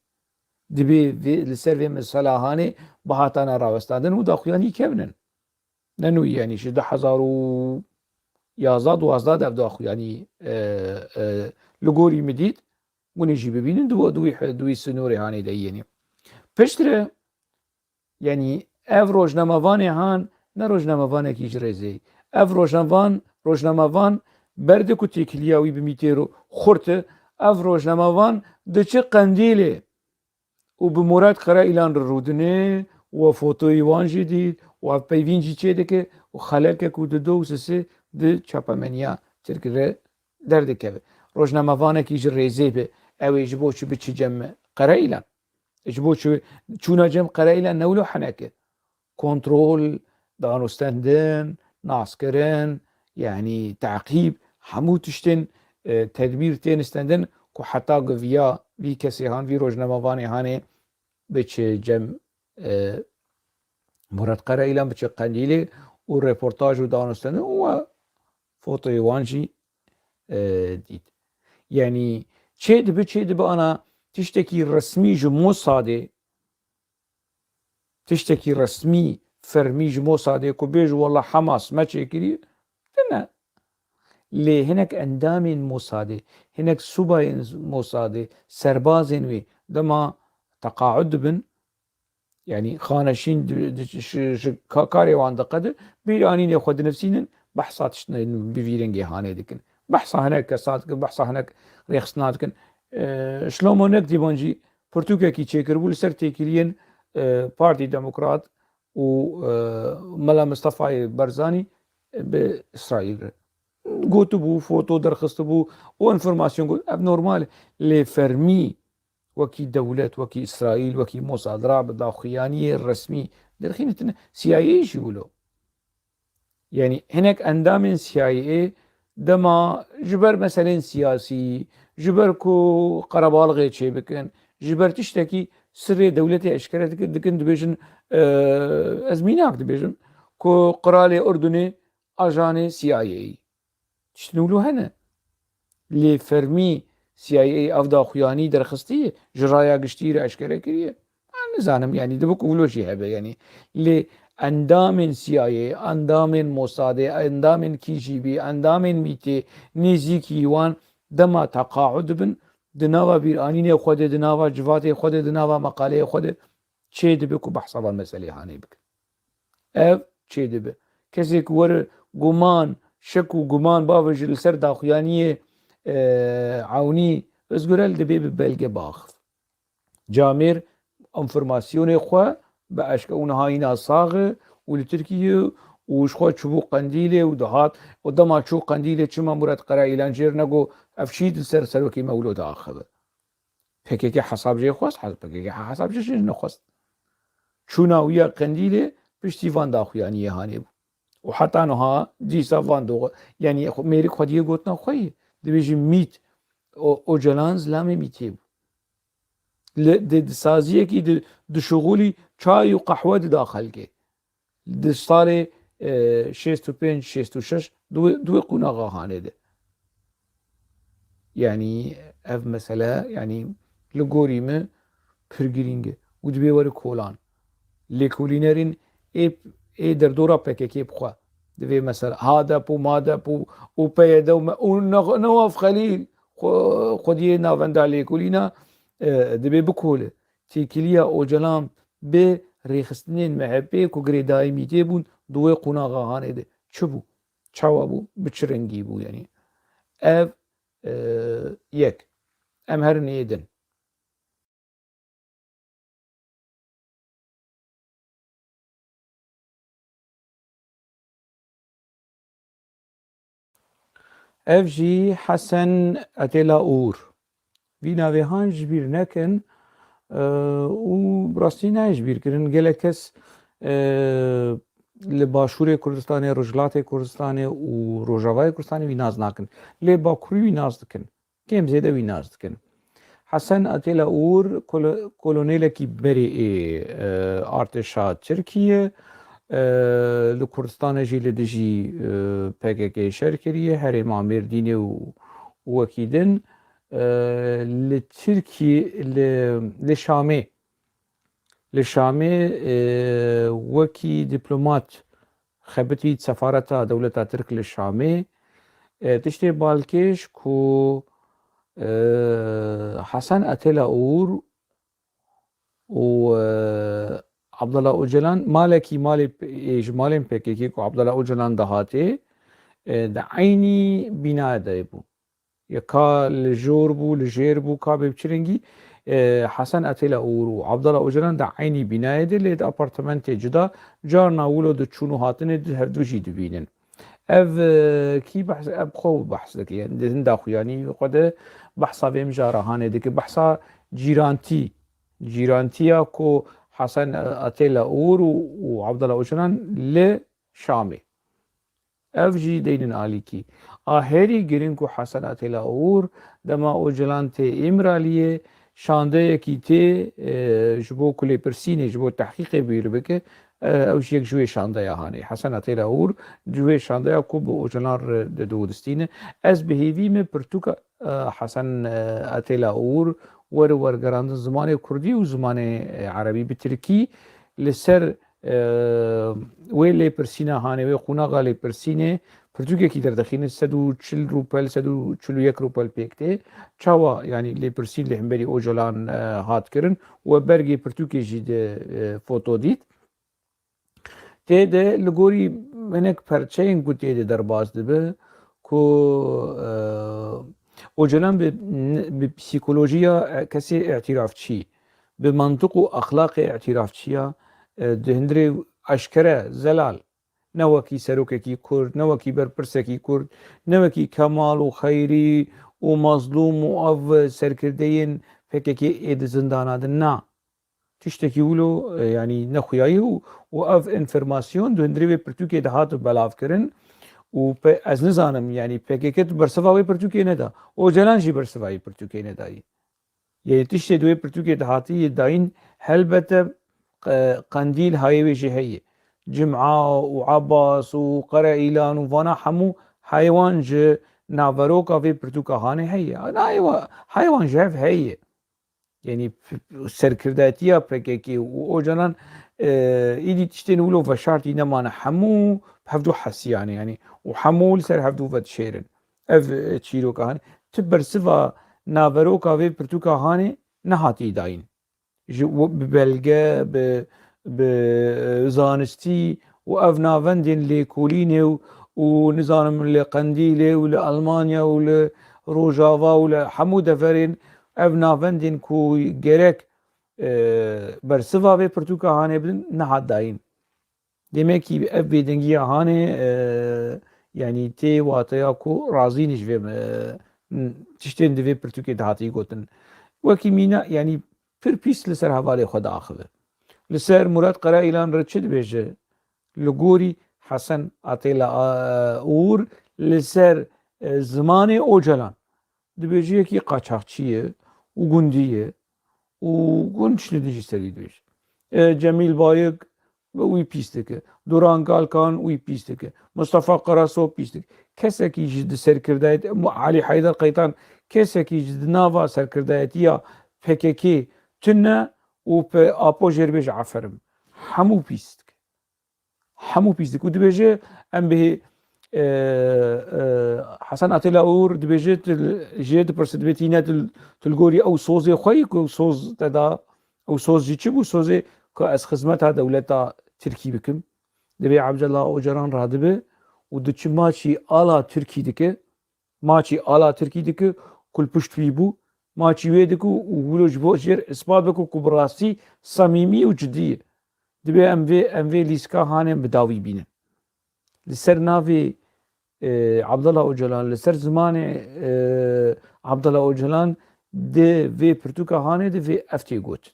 Dibê vê, li ser vê mesela hanê bihatana rawestandin û daxuyanî kevin in. Ne nû, yanî ji du hezar û yazdeh duwazdeh de ev daxuyanî, e, e, li gorî min dît. Hûn ê jî bibînin, di wî, di wî, di wî sînorê hanê de yênî. Piştre, Yanî ev rojnamevanê han ne rojnamevanekî ji rêzê ye. Ev rojnavan, rojnamevan berde ku têkiliya wî bi mîtêro xurt e, ev rojnamevan diçe Qendîlê û bi Murat Karaîlan re rûdine û fotoyê wan jî dît û ev peyvîn jî çêdike û xelelke ku dido û sisê di çapemeniya Tirk re derdikeve. Rojnamevanekî ji rêzê be, ew ê ji bo çi biçe cem Karaîlan? Ji bo çi çûna cem Qereîlan ne wilo henek e. Kontrol, danûstendin, naskirin, yanî teqîb, hemû tiştên, e, tedbîr tên istendin ku heta ku viya vî kesê han, vî rojnamevanê hanê biçe cem, e, Murat Qereîlan, biçe Qendîlê û reportaj û danûstendin û we fotoyê wan jî, e, dît. Yanî çê dibe, çê dibe ana tiştekî resmî ji Mosadê, tiştekî resmî, fermî ji Mosadê ku bêje wela Hamas me çêkirî, tune. Lê hinek endamên Mosadê, hinek subayên Mosadê, serbazên wê dema teqaud dibin, yanî xaneşîn di, di, ji, ji ka-, karê wan diqede, bîranînê xwe dinivsînin, behsa tiştine bi vî rengê hanê dikin. Behsa hinek kesa dikin, behsa hinek rêxistina dikin. E, Şlomo Nekdîban jî pirtûkekî çêkiribû li ser têkiliyên, e, Partî Demokrat û, e, Mela Mistefayê Barzanî bi Îsraîl re. Gotibû, foto derxistibû û enformasyon got. Ev normal e. Lê fermî wekî dewlet, wekî Îsraîl, wekî Mossad re bi daxuyaniyê resmî derxîne tune, C I A jî wilo. Yanî hinek endamên C I A dema ji ber meselên siyasî, ji ber ku qerebalixê çêbikin, ji ber tiştekî sirrê dewletê eşkere dikin, dikin dibêjin, e, ez mînak dibêjim ku qiralê Urdunê ajanê C I A yî. Tiştin wilo hene. Lê fermî C I A ev daxuyanî derxistiye, ji raya giştî re eşkere kiriye. Ez nizanim, yanî dibe ku wilo jî hebe, yanî. Lê endamên C I A, endamên Mossadê, endamên K G B, endamên mîtê, nêzîkî wan dema teqaud dibin, di nava bîranînê xwe de, di nava civatê xwe de, di nava meqaleyê xwe de çê dibe ku behsa van meselê hanê bikin. Ev çê dibe. Kesê ku were guman, şek û guman bavêje li ser daxuyaniyê, e, ewnî, ez gure li dibê bi belge biaxif. Camêr enfirmasyonê xwe bi eşke û niha hîna sax e û li Tirkiyê û ji xwe çûbû Qendîlê û dihat û dema çû Qendîlê çima Murat Karayilan jêr nego ev çî di ser serokê Mewlûd axive. P K K hesab jê xwest, hes-, P K K hesab jê jê nexwest. Çûna wî ya Qendîlê piştî van daxuyaniyê hanê bû. Û heta niha dîsa van dox-, yanî xwe, mêrik xwediyê gotina xwe yê. Dibêjî mît, o, Ocalan zilamê mîtê bû. Li, di, di saziyekî di, di şixulî çay û qehwe dida xelkê. Di salê, e, şêst û pênc, şêst û şeş, di wê, di wê qonaxa hanê de. Yanî ev mesele, yanî li gorî min pir girîng e û divê were kolan. Lêkolînerên ê, ê derdora P K K bi xwe. Divê mesela HADEP û MADEP û, û P Y D û me, û ne-, Newaf Xelîl, xwe-, xwediyê navenda lêkolîna, e, divê bikole. Têkiliya Ocalan bi rêxistinên M H P ku girêdayî mîtê bûn, di wê qonaxa hanê de çi bû? Çawa bû? Bi çi rengî bû? Yanî ev, e, yek. Em herin ê din. Ev jî Hesen Atela Uğur. Vî navê han ji bîr nekin, e, û rastî nayê ji bîr kirin. Gelek kes, e, li Başûrê Kurdistanê, Rojhilatê Kurdistanê û Rojavayê Kurdistanê wî nas nakin. Lê Bakurî wî nas dikin. Kêm zêde wî nas dikin. Hesen Atela Uğur kolo-, kolonêlekî berê ê, e, artêşa Tirkiyê, e, li Kurdistanê jî li dijî, e, P K K şer kiriye, herêma Mêrdînê û, û wekî din, e, li Tirkiyê, li, li Şamê, li Şamê, e, wekî dîplomat xebitî sefareta dewleta Tirk li Şamê. E, tiştê balkêş ku, e, Hesen Atela Uğur û, e, Abdullah Ocalan malekî malê p-, ê ji malên P K K ku Abdullah Ocalan dihatê, e, di eynî bînayê de bû. Ya ka li jor bû, li jêr bû, ka bê bi çi rengî, e, Hesen Atela Uğur û Abdullah Ocalan di eynî bînayê de lê di apartamentê cuda, carna wilo di çûn û hatinê di hevdu jî dibînin. Ev, e, kî behs, ev xwe behs dike, yani di hin daxuyanî xwe de behsa vê mijara hanê dike, behsa cîrantî, cîrantiya ku Hesen Atela Uğur û, û Abdullah Ocalan li Şamê. Ev jî deynin alîkî. A herî girîng ku Hesen Atela Uğur dema Ocalan tê Îmraliyê şandeyekî tê, e, ji bo ku lêpirsînê, ji bo tehqîqê bîr bike, e, ew jî yek ji wê şandeya hanê. Hesen Atela Uğur ji wê şandeya ku bi Ocalan re didû distîne. Ez bi hêvî me pirtûka, e, Hesen, e, Atela Uğur were wergerandin zimanê kurdî û zimanê, e, erebî bi tirkî li ser e, wê lêpirsîna hanê, wê qonaxa lêpirsînê pirtûkekî derdixîne, sed û çil rûpel, sed û çil û yek rûpel pêk tê. Çawa, yanî lêpirsîn li hemberî Ocalan, e, hat kirin û bergê pirtûkê jî di, e, foto dît. Tê de li gorî hinek perçeyên ku tê de derbas dibe ku, e, Ocalan bi, bi psîkolojiya kesê îtirafçî, bi mantiq û exlaqê îtirafçiya, e, di hundirê eşkere zelal, ne wekî serokekî Kurd, ne wekî berpirsekî Kurd, ne wekî Kemal û Xeyrî û Mazlûm û ev serkirdeyên P K K ê di zindana de na. Tiştekî wilo, e, yanî nexuyayî û, û ev înformasyon di hundirê vê pirtûkê de hat belavkirin û pe-, ez nizanim, yanî P K K bersiva wê pirtûkê neda. Ocalan jî bersiva wê pirtûkê nedayî. Yê tiştê di wê pirtûkê de hatî yê dayîn, helbete Qe-, Qendîl hayê wê jî heye. Cima û Ebas û Qereîlan û vana hemû hayê wan ji naveroka vê pirtûka hanê heye. Hayê wa-, hayê wan ji hev heye. Yanî p-, serkirdayetiya P K K û Ocalan, e, îdî tiştên wilo veşartî nemane. Hemû hevdû hesiyane, yanî, û hemû li ser hevdû vedişêrin. Ev, e, çîroka hanê. Ti bersiva naveroka vê pirtûka hanê nehatî dayîn. Ji, bi belge, bi, bi, e, zanistî û ev navendên lêkolînê û, û nizanim li Qendîlê û li Almanya û li Rojava û li hemû deverên ev navendên ku gerek, e, bersiva vê pirtûka hanê bidin, nehat dayîn. Demekî ev bêdengiya hanê, e, yanî tê wateya ku razî ne ji vê, e, tiştên di vê pirtûkê de hatî gotin. Wekî mîna, yanî pir pîs li ser hevalê xwe diaxive. Li ser Murat Qereîlan re çi dibêje? Li gorî Hesen Atêla, a, Oğur li ser, e, zimanê Ocalan dibêje yekî qaçaxçî ye û gundî ye û hûn tiştê din jî serî dibêje. E, Cemîl Bayik wî pîs dike. Duran Galkan wî pîs dike. Mustafa Karaso pîs dike. Kesekî ji di serkirdayet-, Elî Heyder Qeytan, kesekî ji di nava serkirdayetiya P K K tune û pe-, Apo jê re bêje aferin. Hemû pîs dike. Hemû pîs dike. Û dibêje, em bihê, e, e, Hesen Atêla Oğur dibêje, tu jê dipirse, dibê tîne tu, tu li gorî ew sozê xwe yî ku soz te da, ew soz jî çi bû? Sozê ku ez xizmeta dewleta Tirkî bikim. Dibê Abdullah Ocalan radibe û diçi maçî ala Tirkî dike. Maçî ala Tirkî dike ku li pişt wî bû, maçî wê dike û wilo ji bo jêr ispat bike ku bi rastî samîmî û cidî ye. Dibê em vê, em vê lîska hanê bi dawî bînin. Li ser navê, e, Abdullah Ocalan, li ser zimanê, e, Abdullah Ocalan di vê pirtûka hanê de vê ev tê got.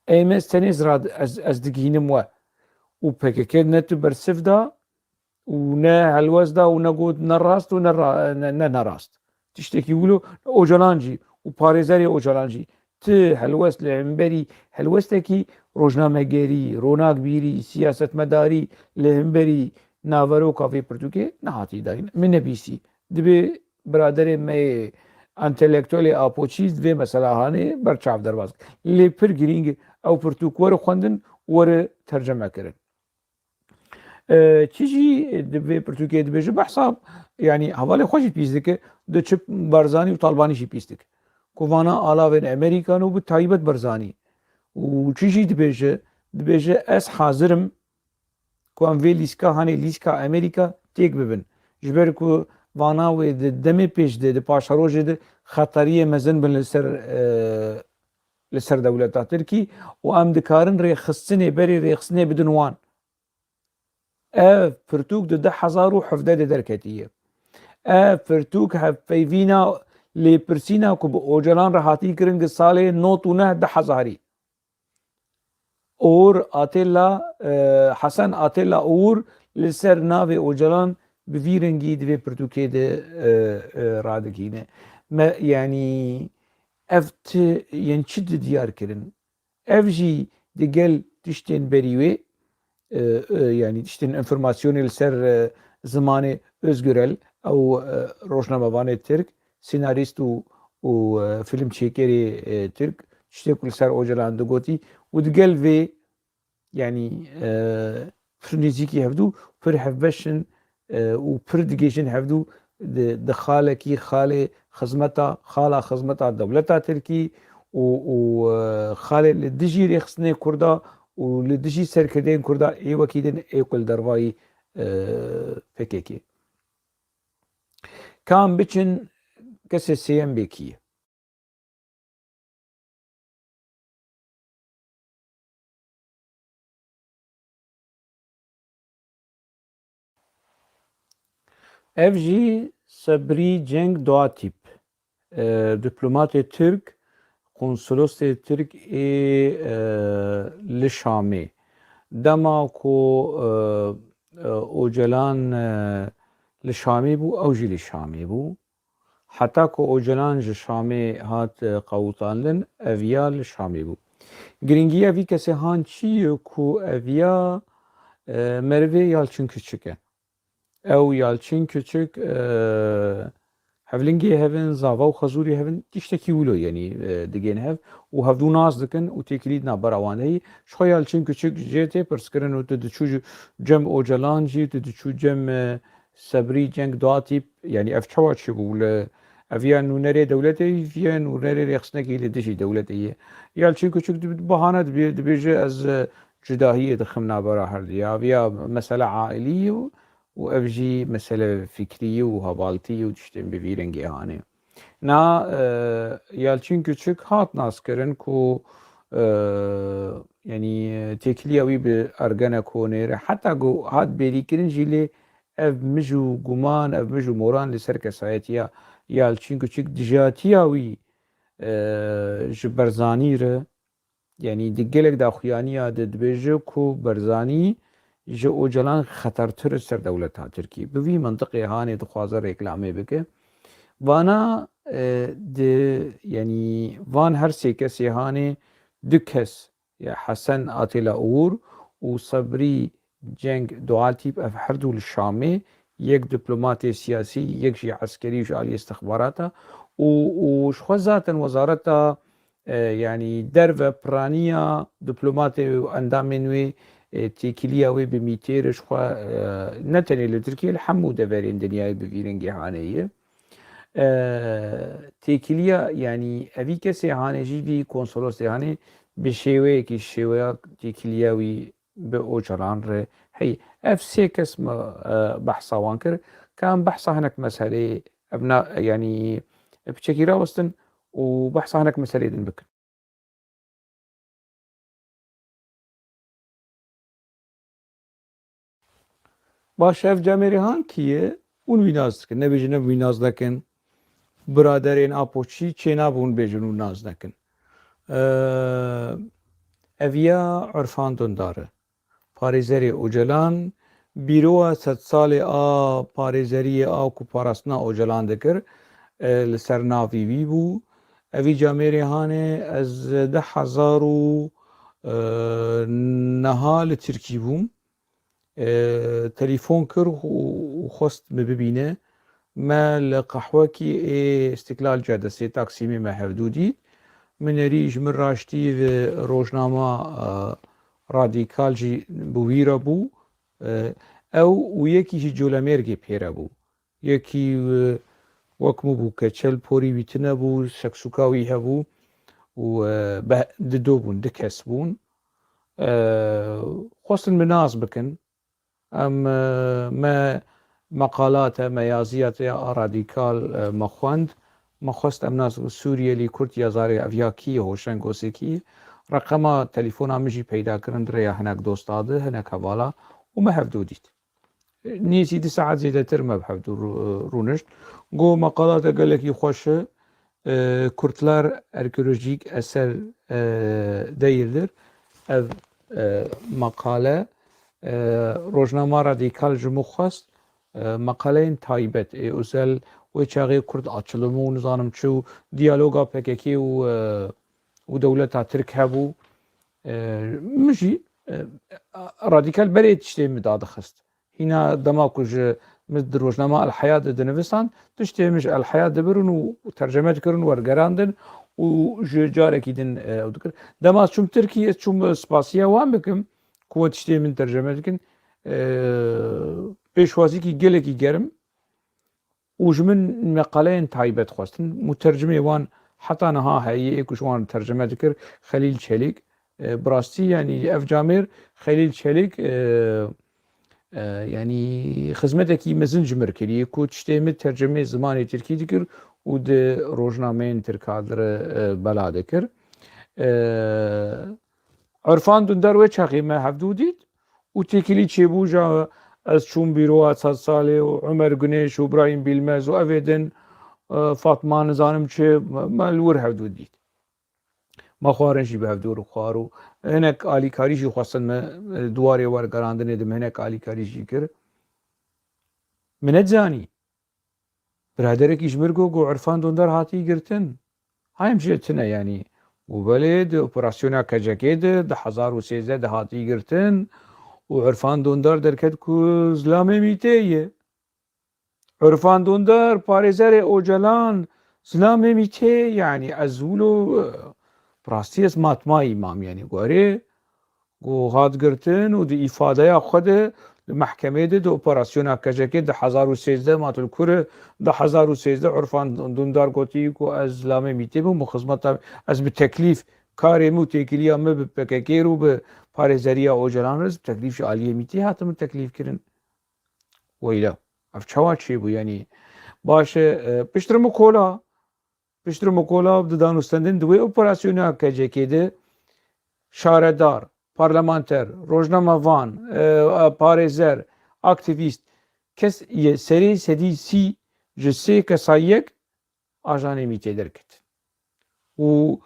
Ê me tenê zira ez, ez digihînim we. Û P K K ne tu bersiv da, û ne helwest da û ne got ne rast û ne ra-, ne, ne, ne rast. Tiştekî wilo Ocalan jî û parêzerê Ocalan jî ti helwest li hemberî helwestekî rojnamegerî, ronakbîrî, siyasetmedarî li hemberî naveroka vê pirtûkê nehatî dayîn. Min nebîsî. Dibê biraderê me yê entelektuelê Apoçî di vê mesela hanê berçav derbas. Lê pir girîng e ew pirtûk were xwendin, were terceme kirin. E, çi jî di vê pirtûkê dibêje, behsa, yanî hevalê xwe jî pîs dike, diçe Barzanî û Talbanî jî pîs dike. Ku vana alavên Amerîkan û bi taybet Barzanî. Û çi jî dibêje, dibêje, ez hazir im ku em vê lîska hanê lîska Amerîka têk bibin. Ji ber ku vana wê di demê pêş de, di paşerojê de xeteriyê mezin bin li ser, e, li ser dewleta Tirkî û em dikarin rêxistinê, berê rêxistinê bidin wan. Ev pirtûk di du hezar û hevdeh de derketiye. Ev pirtûk hevpeyvîna lêpirsîna ku bi Ocalan re hatî kirin di salê nod û neh du hezarî. Oğur Atilla, e, Hesen Atilla Oğur li ser navê Ocalan bi vî rengî di vê pirtûkê de, e, e, radigihîne. Me, yanî ev ti yên çi di diyar kirin? Ev jî digel tiştên berî wê, e, e, yanî tiştên înformasyonê li ser, e, zimanê Özgürel, ew, e, rojnamevanê Tirk, senarîst û, û, e, filmçêkerê, e, Tirk, tiştê ku li ser Ocalan digotî û digel vê, yanî, e, pir nêzîkî hevdû, pir hevbeş in, e, û pir digihîjin hevdû di, di xalekî, xalê xizmeta, xala xizmeta dewleta Tirkî û, û, e, xalê li dijî rêxistinê Kurda û li dijî serkirdeyên Kurda ê wekî din ê ku li dervayî, e, P K K. Ka em biçin kesê sêyem bê kî ye? Ev jî Sebrî Cenk Doğatîp, e, diplomatê Tirk, konsolosê Tirk ê, e, li Şamê. Dema ku, e, e, Ocalan, e, li Şamê bû, ew jî li Şamê bû. Heta ku Ocalan ji Şamê hat, e, qewitandin, ev ya li Şamê bû. Girîngiya vî kesê han çi ye ku ev ya, e, merivê Yalçin Küçük e? Ew Yalçin Küçük, e, hevlingê hev in, zava û xezûrê hev in, tiştekî wilo, yanî, e, digên hev û hevdû nas dikin û têkilî di navbera wan de heye. Ji xwe Yalçin Küçük jê tê pirskirin û tu diçû ji cem Ocalan jî, tu diçû cem, e, Sebrî Cenk Duatîp, yanî ev çawa çêbû li, ev ya nûnerê dewletê ye, nûnerê rêxistinekî li dijî dewletê ye. Yalçin Küçük di-, bahane dibê-, dibêje ez, e, cudahiyê dixim navbera her du ya. Ev ya mesele ailî ye û, û ev jî mesele fikrî ye û hevaltî ye û tiştên bi vî rengê hanê. Na, e, Yalçin Küçük hat naskirin ku, e, yanî têkiliya wî bi Ergenekonê re, heta ku hat bêrîkirin jî, lê ev mij û guman, ev mij û moran li ser kesayetiya Yalçin Küçük, dijatiya wî, e, ji Berzanî re, yanî di gelek daxuyaniya de dibêje ku Berzanî ji Ocalan xetertir e ser dewleta Tirkî. Bi vî mintiqê hanê dixwaze reklamê bike. Vana, e, di, yanî van her sê kesê hanê du kes, ya Hesen Atilla Uğur û Sebrî Cenk Duatîp, ev her du li Şamê, yek diplomatê siyasî, yek jî eskerî ji alî istixbarata û, û ji xwe zaten wezareta, e, yanî derve piraniya diplomatê û endamên wê, e, têkiliya wê bi mîtê re ji xwe, e, ne tenê li Tirkiyê, li hemû deverên dinyayê bi vî rengê hanê ye. E, têkiliya, yanî evî kesê hanê jî vî konsolosê hanê bi şêweyekî, şêweya têkiliya wî bi Ocalan re heye. Ev sê kes me, e, behsa wan kir. Ka em behsa hinek meseleyê, ev na, yanî piçekî rawestin û behsa hinek meseleyê din bikin. Baş, ev camêrê han kî ye? Hûn wî nas dikin. Nebêjin ev wî nas nekin. Biraderên apo çî çênabin hûn bêjin hûn nas nekin. Eee, ev ya Urfan Dundar e. Parêzerê Ocalan, bîroya sedsalê a parêzeriyê a ku parastina Ocalan dikir, e, li ser navî wî bû. Evî camêrê hanê ez du hezar û neha li Tirkî bûm. E, telefon kir û, û xwest min bibîne. Me li qehwekî ê Îstiklal Cadesê Taksîmê me hevdû dît. Min erî ji min raştî ve rojnama, e, Radîkal jî bi wî re bû. E, ew û yekî jî Colemêrgê pê re bû. Yekî, e, wek min bû, keçel porî wî tune bû, seksûka wî hebû û, e, be-, dido bûn, du kes bûn. E, xwestin min nas bikin. Em, e, me meqalate, me yaziyate a Radîkal, e, me xwend. Me xwest em nas Sûriyelî Kurd yazarê ev ya kî ye, Hoşeng Osekî. Reqema telefona min jî peyda kirin di rêya hinek dosta di, hinek hevala û me hevdû dît. Nêzî du saet zêdetir me bi hevdû rû-, rûnişt. Got, meqalate gelekî xweş e. E, Kurtlar arkeolojik eser, e, değildir. Ev, e, meqale, e, rojnama Radîkal ji min xwest, e, meqaleyên taybet, ê özel, wê çaxê Kurd açılımı û nizanim çi û diyaloga P K K û, e, û dewleta Tirk hebû. E, min jî, e, Radîkal berê tiştê min dadixist. Hîna dema ku ji min di rojnama El Heyat de dinivisan, tiştê min ji El Heyat dibirin û terceme dikirin, wergerandin û ji carekî din, e, ew dikir. Dema çûm Tirkiyê, ez çûm spasiya wan bikim ku we tiştê min terceme dikin. E, pêşwazîkî gelekî germ û ji min meqaleyên taybet xwestin. Mutercimê wan heta niha heye, ê ku ji wan terceme dikir, Xelîl Çelîk. E, bi rastî, yanî ev camêr Xelîl Çelîk, e, e, yanî xizmetekî mezin ji min kiriye ku tiştê min tercemeyê zimanê tirkî dikir û di rojnameyên tirka di re, e, bela dikir. E, Urfan Dundar wê çaxê me hevdû dît û têkilî çêbû ja ez çûm bîroya sed salê û Umer Gunêş û Brahîm Bîlmez û evê din, e, Fatma nizanim çi, me, me li wir hevdû dît. Me xwarin jî bi hevdû re xwar û hinek alîkarî jî xwestin me, e, di warê wergerandinê de me hinek alîkarî jî kir. Min nedizanî. Biraderekî ji mir got, got, Urfan Dundar hatî girtin. Hayim jê tune, yanî, Û belê di operasyona K C K de di hezar û sêzdeh de hatî girtin û Urfan Dundar derket ku zilamê Mîtê ye. Urfan Dundar, parêzerê Ocalan, zilamê Mîtê, yanî ez wilo, e, bi rastî ez matmayî mam, yanî gorê ku hat girtin û di îfadeya xwe de di mehkemê de di operasyona K C K di hezar û sêzdeh matul kure di hezar û sêzdeh Urfan Dundar gotî ku ez zilamê Mîtê bûm û xizmeta ez bi teklîf karê min û têkiliya min bi P K K û bi parêzeriya Ocalan re ez bi teklîf ji aliyê Mîtê hatim teklîf kirin. Weyla. Ev çawa çêbû, yanî? Baş e, e, piştre min kola, piştre min kola di danûstendin di wê operasyona K C K de şaredar, parlamenter, rojnamevan, e, e, parêzer, aktîvîst, kes yê serê sedî sî ji sê kesa yek ajanê Mîtê derket. Û,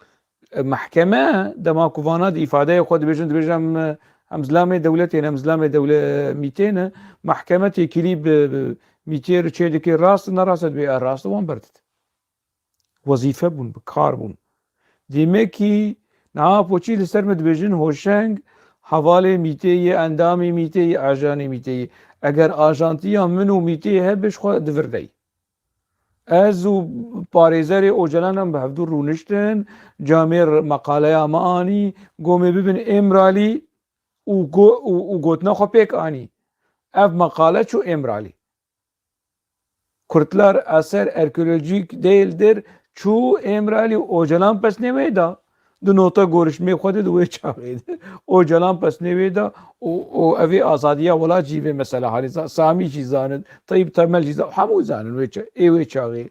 e, mehkeme dema ku vana di îfadeyê xwe dibêjin, dibêjin em, em zilamê dewletê ne, em zilamê dewle-, Mîtê ne, mehkeme têkilî bi, bi Mîtê re çê dike, rast e, ne rast e, dibê, e, rast e, wan berdidin. Wezîfe bûn, bi kar bûn. Demekî niha poçî li ser me dibêjin hoşeng, hevalê Mîtê ye, endamê Mîtê ye, ajanê Mîtê ye. Eger ajantiya min û Mîtê hebe, ji xwe di vir de ye. Ez û parêzerê Ocalan em bi hevdû rûniştin, camêr meqaleya me anî, gomê bibin Êmralî û go-, û, û gotina xwe pêk anî. Ev meqale çû Êmralî. Kurtlar eser arkeolojik değildir çû Êmralî, Ocalan pesnê wê da. Di nota gorişmê xwe de di wê çaxê de Ocalan pesnê wê da û, û ev ê azadiya welat jî vê mesela hanê za-, Samî jî zanin, Tayyip Temel jî za-, hemû zanin wê ça-, ê wê çaxê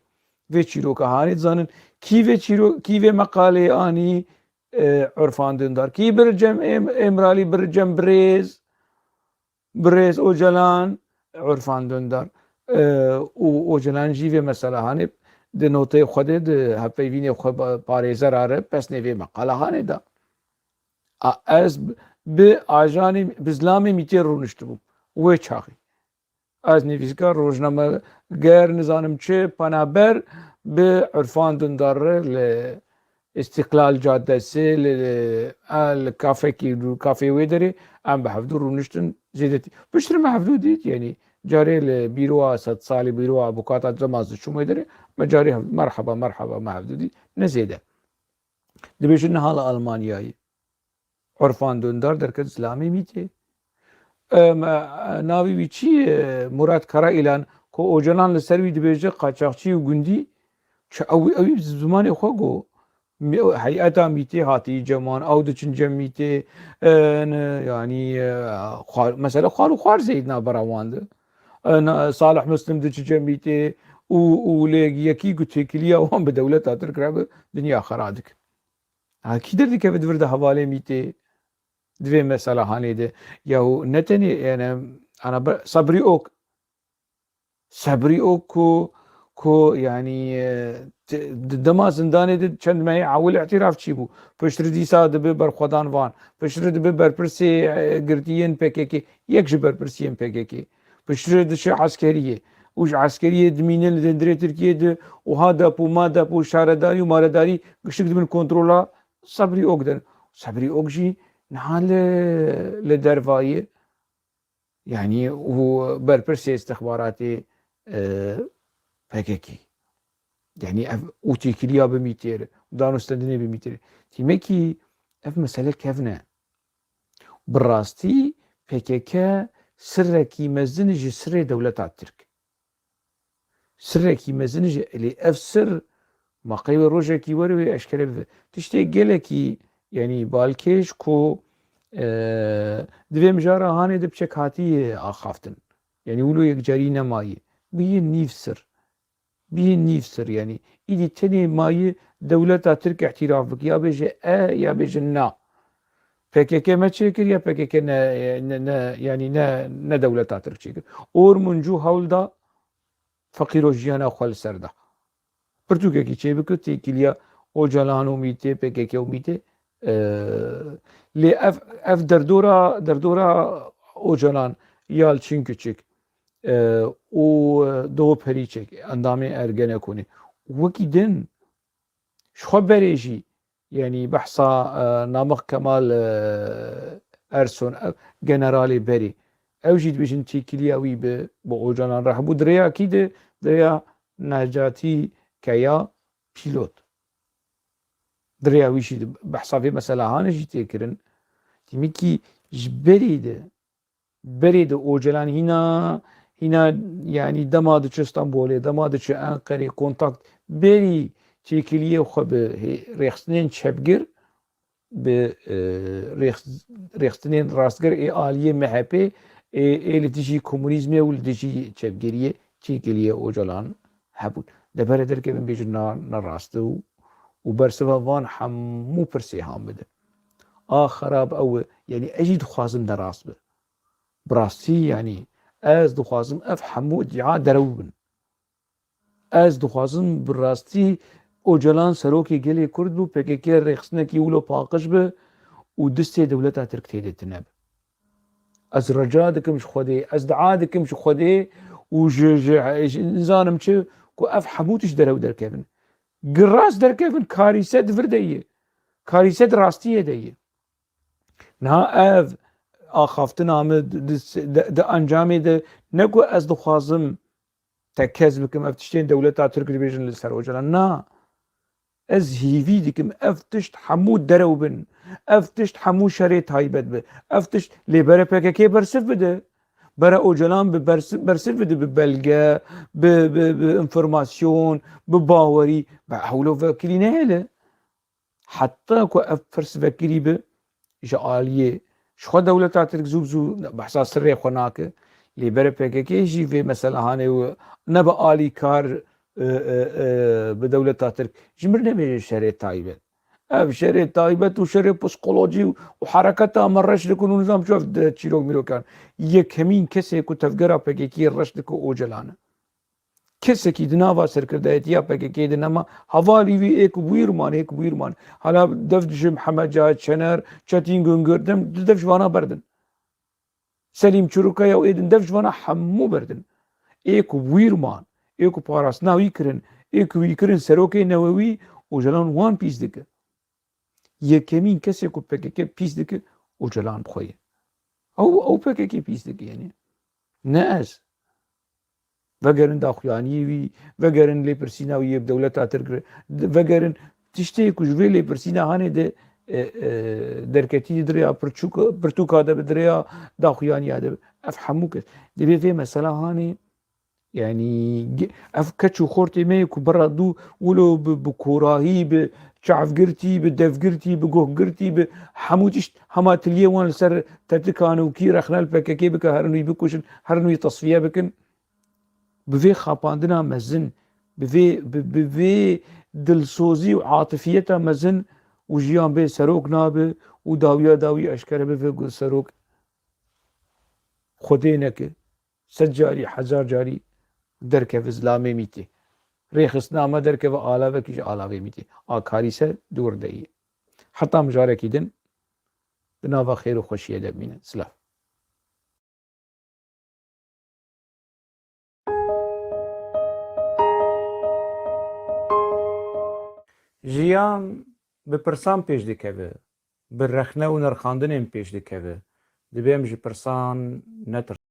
vê çîroka hanê zanin. Kî vê çîro-, kî vê meqalê anî, e, Urfan Dindar? Kî bir cem Êm-, Êmralî bir cem birêz? Birêz Ocalan, Urfan Dundar, e, û Ocalan jî vê mesela hanê di noteyê xwe de, di hevpeyvînê xwe ba-, parêzera re pesnê vê meqala hanê da. A, ez bi ajanê, bi zilamê Mîtê rûniştibûm. Wê çaxî. Ez nivîskar, rojnameger, nizanim çi, penaber bi Urfan Dundar re li Îstiklal Caddesi, li, li, a, li kafekî, kafê wê derê, em bi hevdû rûniştin zêdetî. Piştre me hevdû dît, yanî carê li bîroa sedsalî, bîroa avukata dema ez diçûm wê derê, me carê hev-, merheba, merheba, me hevdû dît. Ne zêde. Dibêjin niha li Almanyayê. Urfan Dundar derket zilamê Mîtê. Em, e, navê wî çi ye? Murat Karaîlan, ku Ocalan li ser wî dibêje qaçaxçî û gundî, çi ew, ew ê bi zimanê xwe got. Mi-, heyeta Mîtê hatî cem wan, ew diçin cem Mîtê, e, ne, yanî, e, xwar, mesela xwar û xwar zêdî navbera wan de. E, na, Salih Muslim diçi cem Mîtê û, û lê yekî ku têkiliya wan bi dewleta Tirk re bi dinya xera dikin. Ha, kî derdikeve di vir de hevalê Mîtê, di vê mesela hanê de? Yahu ne tenê, yani, ana be-, Sebrî Ok. Sebrî Ok ku, ku, yani, e, te-, di dema zindanê de çend mehê ewil îtirafçî bû. Piştre dîsa dibe berxwedan van. Piştre dibe berpirsê, e, girtiyên P K K. Yek ji berpirsiyên P K K. Piştre diçe eskeriyê. Û ji eskeriyê dimîne li dendrê Tirkiyê de û ha depo, ma depo, şaredarî û maredarî giştik dibin kontrola Sebrî Ok de. Sebrî Ok jî niha li, li derva ye. Yanî û berpirsê istixbaratê, e, P K K. Yanî ev û têkiliya bi Mîtê re, danûstendinê bi Mîtê re. Tîmekî ev mesele kevn e. Bi rastî P K K sirrekî mezin ji sirrê dewleta Tirk. Sirrekî mezin ji, lê ev sir ma qey wê rojekî were wê eşkere bibe. Tiştê gelekî, yanî balkêş ku, e, di vê mijara hanê de piçek hatiye axaftin. Yanî wilo yekcarî nemaye. Bûye nîv sir. Bî nîv sir, yanî îdî tenê mayî dewleta Tirk îhtîraf bike, ya bêje e, ya bêje na. P K K me çêkir, ya P K K ne, ne, ne, yanî ne, ne dewleta Tirk çêkir. Or min cû hewl da feqîro jiyana xwe li ser da. Pirtûkekî çêbike, têkiliya Ocalan û Mîtê, P K K û Mîtê, e, lê ev, ev derdora, derdora Ocalan, Yalçin Küçük, e, û Doğu Perinçek, endamê Ergenekonê. Wekî din, ji xwe berê jî, Yanî behsa, e, Namık Kemal, e, Ersoy, e, generalê berê. Ew jî dibêjin têkiliya wî bi, bi Ocalan re hebû. Di rêya kî de, di rêya Necatî Keya pîlot. Di rêya wî jî di behsa vê mesela hane jî tê kirin. Tîmikî ji berê de, berê de Ocalan hîna, hîna, yanî dema diçe Stenbolê, dema diçe Enqerê, kontakt berî têkiliyê xwe bi hê-, rêxistinên çepgir, bi, e, rêx-, rêxistinên rastgir ê aliyê M H P, ê, ê li dijî komunîzmê û li dijî çepgiriyê têkiliyê Ocalan hebûn. De bere derkevin bêjin na, ne rast e û, û bersiva van hemû pirsê han bidin. A xerab ew e, yanî ez jî dixwazim ne rast be. Bi rastî, yanî ez dixwazim ev hemû îdia derew bin. Ez dixwazim bi rastî Ocalan serokê gelê Kurd bû, P K K rêxistinekî wilo paqij be û distê dewleta Tirk tê de tune be. Ez rica dikim ji Xwedê, ez dua dikim ji Xwedê û ji, ji, ji, nizanim çi, ku ev hemû tişt derew derkevin. Gi rast derkevin, karîse di vir de ye. Karîse di rastiyê de ye. Niha ev axaftina min di, di, di, di encamê de ne ku ez dixwazim tekez bikim, ev tiştên dewleta Tirk dibêjin li ser Ocalan. Na. Ez hîvî dikim ev tişt hemû derew bin. Ev tişt hemû şerê taybet bi. Ev tişt lê bere P K K bersiv bide. Bere Ocalan bi bersi-, bersiv bide bi belge, bi, bi, bi informasyon, bi bawerî. Be hewlo vekirî nehêle. Heta ku ev pirs vekirî bi ji aliyê ji xwe dewleta Tirk zû bi zû behsa sirrê xwe nake. Lê bere P K K jî vê meselehanê û ne bi alîkar, e, e, e, bi dewleta Tirk ji mir nebêje şerê taybet. Ev şerê taybet û şerê psikolojî û, û hereketa me reş dikin û nizam çi ev de çîrok mîrokan. Yekemîn kesê ku tevgera P K K reş dike Ocalan e. Kesekî di nava serkirdayetiya P K K de nema, hevalî wî ê ku bûyîrman, ê ku bûyîrman. Hala dev ji Mihemed Cahit Şener, Çetîn Güngör, dem, dev ji vana berdin. Selîm Çirûkaya û ê din dev ji vana hemû berdin. Ê ku bûyîrman, ê ku parastina wî kirin, ê ku wî kirin serokê newe wî, Ocalan wan pîs dike. Yekemîn kesê ku P K K pîs dike, Ocalan bi xwe ye. Ew, ew P K K pîs dike, yanî. Ne ez. Vegerin daxuyaniyê wî, vegerin lêpirsîna wî yê bi dewleta Tirk re, vegerin tiştê ku ji vê lêpirsîna hanê de, e, e, derketî di rêya pirçûk-, pirtûka de bi, di rêya daxuyaniya de bi. Ev hemû kes. Divê vê mesela hanê, yanî, ge-, ev keç û xortê me yê ku bera dû wilo bi, bi korahî, bi çavgirtî, bi devgirtî, bi guhgirtî, bi hemû tişt hema tiliyê wan li ser tetikan û kî rexne li P K K bike, herin wî bikuşin, herin wî tesfiye bikin. Bi vê xapandina mezin, bi vê, bi, bi vê dilsozî û atifiyeta mezin û jiyan bê serok nabe û dawiya dawî eşkere bibe ku serok Xwedê neke, sed carî, hezar carî derkeve zilamê mîtê. Rêxistina me derkeve alavekî ji alavê mîtê. A karîse di wir de ye. Heta mijarekî din di nava xêr û xweşiyê de bimînin. Silav. Jiyan bi pirsan pêş dikeve, bi rexne û nirxandinên pêş dikeve. Divê em ji pirsan netirsin.